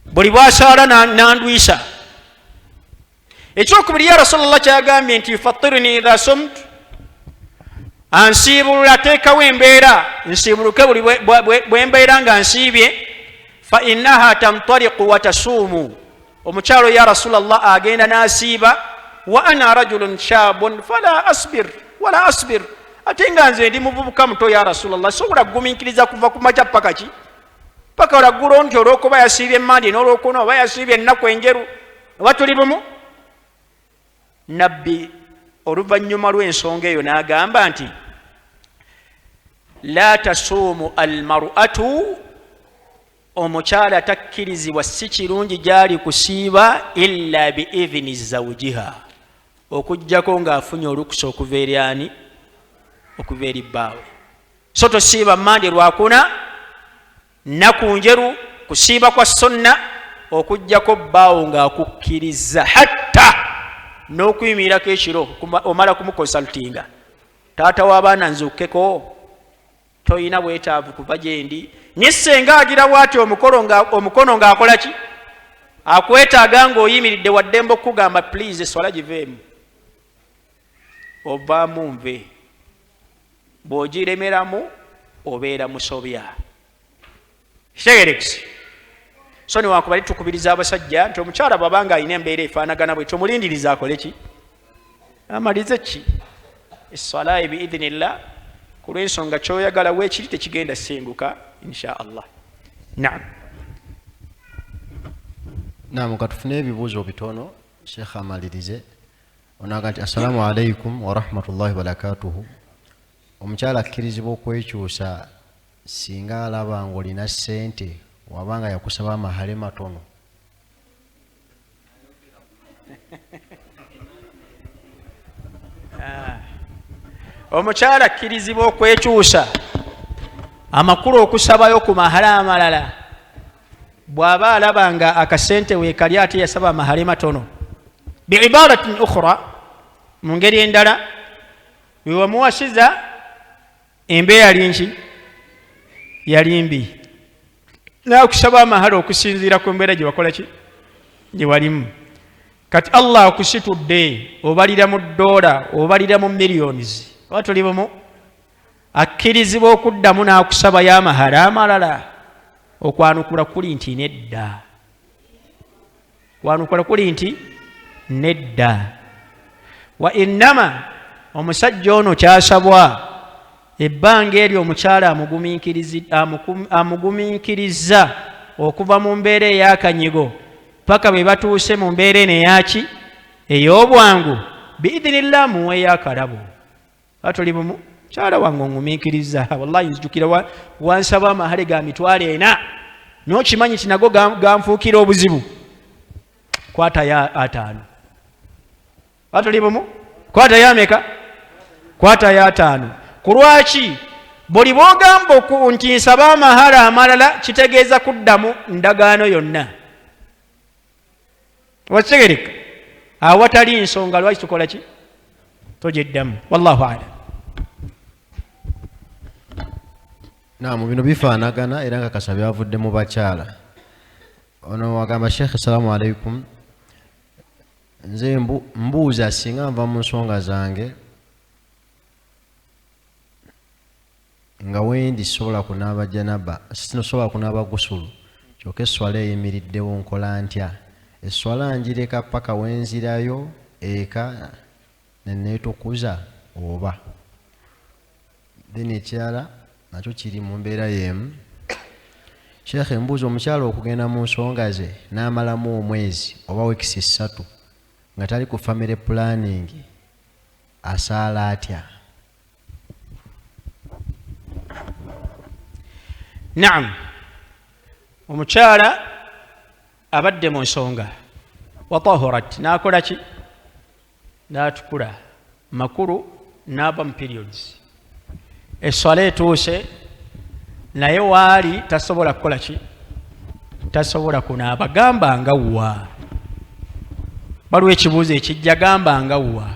buli bwasaala nandwisa. Ekyokubiri, ya rasulallah, kyagambye nti yufatiruni idha sumtu, ansiibulula, ateekawo embeera nsiibuluke buli bwembeera nga nsiibye. Fa innaha tantaliqu watasuumu, omukyalo ya rasulallah agenda n'asiiba, wa ana rajulun shabun fala asbir wala asbir, ate nga nze ndi muvubuka muto ya rasulallah, sobola kugumiikiriza kuva ku makya paka ki? Paka olaggulo, nti olwokuba yasiibye emandi n'olwokuna oba yasiibye ennaku enjeru, oba tuli bumu. Nabbi oluvannyuma lw'ensonga eyo n'agamba nti la tasuumu almar'atu, omukyala takkirizibwa, si kirungi gyali kusiiba, illa biidhini zawujiha, okugjako ng'afunye olukusa okuva eri ani? Okuva eri bbaawe. So tosiiba mande, lwakuna, nnaku njeru, kusiiba kwa sunna, okugjako bbaawo ng'akukkiriza. Hatta n'okuyimirirako ekiro omala kumukonsultinga. Taata w'abaana, nzukkeko, toyina bwetaavu kuva gyendi. Naye senga agira bwati omukono ng'akola ki? Akwetaaga ng'oyimiridde, waddembe okukugamba please eswala giveemu, ovaamu nve. Bw'ogiremeramu obeera musobya. Kitegerekisi? So newankubadde tukubiriza abasajja nti omukyala bw'abanga alina embeera efaanagana bwe, tomulindiriza akole ki? Amalize ki? Eswalayi biidhinillah, ku lw'ensonga kyoyagala weekiri tekigenda senguka insha Allah. Naam. Naam, katufune ebibuuzo bitono, Sheekh amalirize. Onaga nti assalamu alaikum warahmatullahi wabarakatuhu. Omukyala akkirizibwa okwekyusa? Singa alaba ng'olina ssente, wabanga yakusaba amahale matono. Omukyala akkirizibwa okwekyusa amakulu okusabayo ku mahale amalala bw'aba alaba nga akasente weekali ate yasaba amahale matono. Biibaratin ukhra, mu ngeri endala, wewamuwasiza embeera yali nki? Yali mbi, nakusaba amahale okusinziira ku mbeera gye wakola ki, gye walimu. Kati Allah akusitudde, obalira mu dola, obalira mu millions, oba tuli bumu, akkirizibwa okuddamu n'akusabayo amahale amalala? Okwanukula kuli nti nedda. Kwanukula kuli nti nedda. Wa innama omusajja ono kyasabwa ebbanga eryo omukyala amugumiikiriza okuva mu mbeera ey'akanyigo paka bwe batuuse mu mbeera eno eyaki, ey'obwangu, biidhinillah muweeyo akalabo. Atuli bumu, kyala wange ongumiikiriza, wallahi nzijukira wansaba amahale ga 400,000, n'okimanyi nti nago ganfuukira obuzibu, kwatayo 50. Atuli bumu, kwatayo ameka? Kwatayo 50. Ku lwaki buli bwogamba nti nsaba amahale amalala kitegeeza kuddamu ndagaano yonna? Wakitegereka awatali nsonga lwaki tukola ki togeddamu. Wallahu alam. Naamu, bino bifaanagana era nga kasa byavudde mu bakyala. Ono wagamba, Sheekh, assalamu alaikum, nze mbuuza singa nva mu nsonga zange nga wendi sobola kunaaba janaba, sobola kunaaba gusulu, kyokka esswala eyimiriddewo, nkola ntya? Esswala njireka paka wenzirayo eka neneetukuza oba? Then ekirala nakyo kiri mu mbeera y'emu. Sheekh, embuuza, omukyala okugenda mu nsonga ze n'amalamu omwezi oba weeks 3 nga tali ku family planning, asaala atya? Naam, omukyala abadde mu nsonga, watahurat, n'akola ki, n'atukula, makulu n'ava mu periods, eswala etuuse, naye waali tasobola kukola ki, tasobola kunaaba. Gamba nga wa waliwo ekibuuzo ekijja, gamba nga wa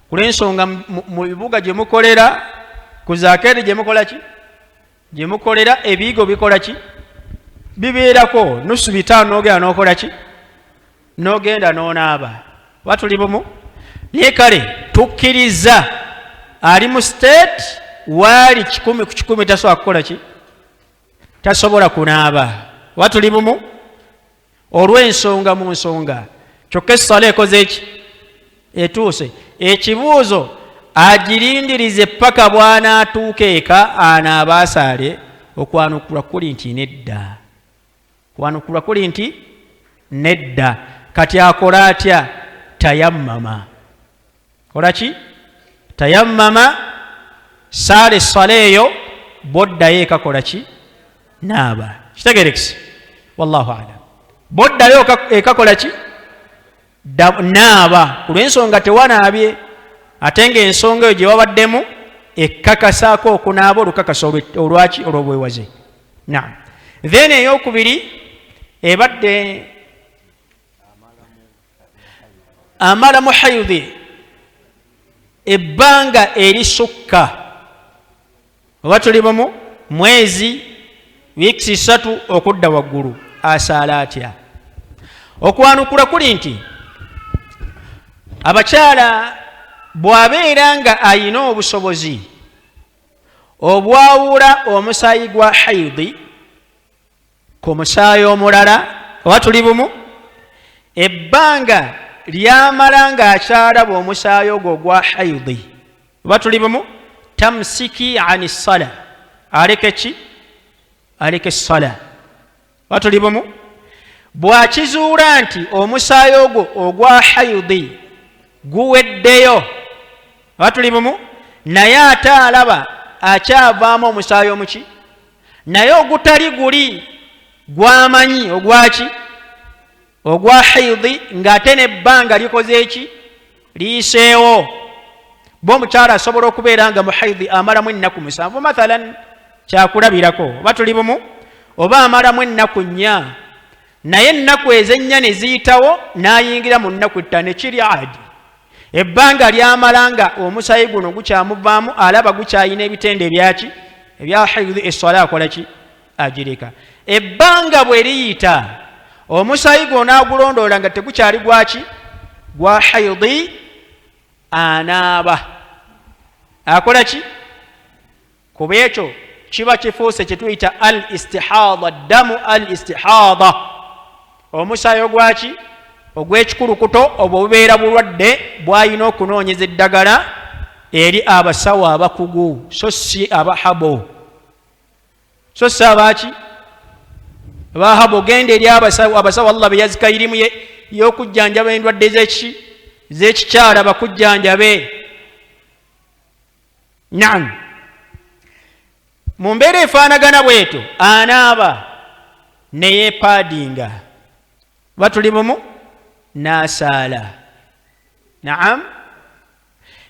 kulw'ensonga mu bibuga gye mukolera, ku zakeeri gye mukola ki, gye mukolera, ebiyigo bikola ki, bibeerako nusu 500, n'ogenda n'okola ki, n'ogenda n'onaaba. Oba tuli bumu? Naye kale tukkiriza ali mu state waali 100 ku 100 tasobola kukola ki, tasobola kunaaba. Oba tuli bumu? Olw'ensonga mu nsonga, kyokka essala ekoze eki, etuuse. Ekibuuzo, agirindirize paka bw'anaatuuka eka anaaba asaale? Okwanukula kuli nti nedda. Kwanukula kuli nti nedda. Kati akola atya? Tayammama. Kola ki? Tayammama, saala essala eyo, bw'oddayo eka kola ki, naaba. Kitegerekese? Wallahu alam. Bw'oddayo eka kola ki, naaba, ku lw'ensonga tewanaabye, ate ng'ensonga eyo gye wabaddemu ekkakasaako okunaaba olukakasa olwaki, olw'obwewaze. Naam. Then eyokubiri ebadde amala mu haidhi ebbanga erisukka, oba tuli bumu, mwezi, weeks 3 okudda waggulu, asaala atya? Okwanukula kuli nti abakyala bw'abeera nga ayina obusobozi obwawula omusaayi gwa haidi ku musaayi omulala, oba tuli bumu, ebbanga lyamala ng'akyalaba omusaayi ogwo ogwa haidi, oba tuli bumu, tamsiki ani sala, aleke ki, aleke sala. Oba tuli bumu, bw'akizuula nti omusaayi ogwo ogwa haidi guweddeyo, oba tuli bumu, naye ate alaba akyavaamu omusaayi omuki, Naye ogutali guli gwamanyi ogwaki? Ogwa haidi, ng'ate n'ebbanga likoze eki? Liyiseewo. Bo omukyala asobola okubeera nga mu haidi amalamu ennaku 7 mathalan, kyakulabirako, oba tuli bumu, oba amalamu ennaku 4, naye ennaku ezennya ne ziyitawo n'ayingira mu nnaku 5, ekiri adi. Ebbanga lyamala nga omusayi guno gukyamuvaamu, alaba gukyayina ebitende ebyaki? Ebya haidi. Eswala akola ki? Agireka. Ebbanga bwe liyita, omusayi guno n'agulondoola nga tegukyali gwaki? Gwa haidi. Anaaba, akola ki? Kuba ekyo kiba kifuuse kyetuyita al istihada, ddamu al istihada, omusaayi ogwaki? Ogw'ekikulukuto. Obwo bubeera bulwadde bw'alina okunoonyeza eddagala eri abasawo abakugu, so si abahabo, so si abaki abahabo. Genda eri abasawo, abasawo Allah be yazika irimu y'okujjanjaba endwadde zeki z'ekikyala, bakujjanjabe. Naam, mu mbeera efaanagana bwetyo, anaaba neyepaadinga, batuli bumu, n'asaala. Naam,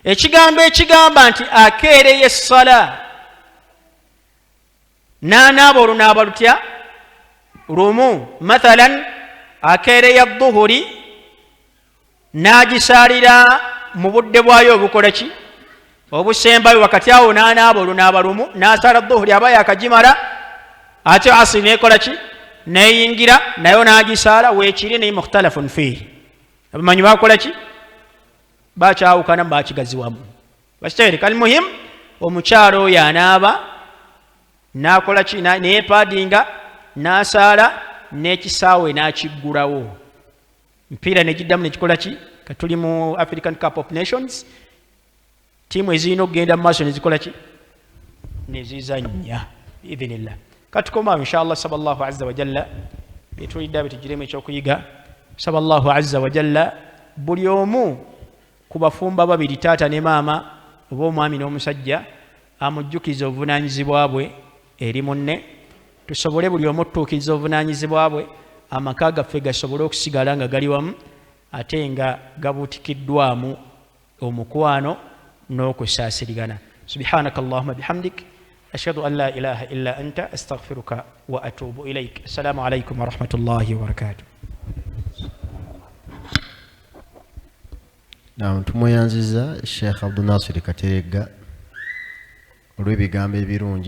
ekigambo ekigamba nti akeereyo essala n'anaaba olunaaba lutya? Lumu. Mathalan, akeereya dhuhuri n'agisaalira mu budde bwayo obukola ki? Obusembayo. Wakati awo n'anaaba olunaaba lumu, n'asaala dhuhuri, aba yakagimala, ate asiri nekola ki? Neyingira nayo n'agisaala. Weekiri naye mukhtalafun fiihi, abamanyi bakola ki? Bakyawukana, bakigaziwamu, bakitegereka. Almuhim, omukyalo oyo anaaba n'akola ki? Neyepaadinga, n'asaala, n'ekisaawe n'akiggulawo, mpiira negiddamu nekikola ki? Katuli mu African Cup of Nations, tiimu ezirina okugenda mu maaso nezikola ki? Nezizanya biidhinillah. Katukomaawo inshallah. Saba Allahu azza wajalla byetulidde bitugiremu ekyokuyiga. Saba Allahu azza wajalla buli omu ku bafumba babiri, taata ne maama, oba omwami n'omusajja, amujjukiza obuvunaanyizibwa bwe eri munne, tusobole buli omu otutuukiriza obuvunaanyizibwa bwe, amaka gaffe gasobole okusigala nga gali wamu ate nga gabuutikiddwamu omukwano n'okusaasirigana. Subhanaka allahuma bihamdik, ashhadu an la ilaha illa anta, astaghfiruka wa atubu ilaik. Assalamu alaikum warahmatullahi wabarakatuh. Naam, tumweyanziza Sheikh Abdunasiri Kateregga olw'ebigambo ebirungi.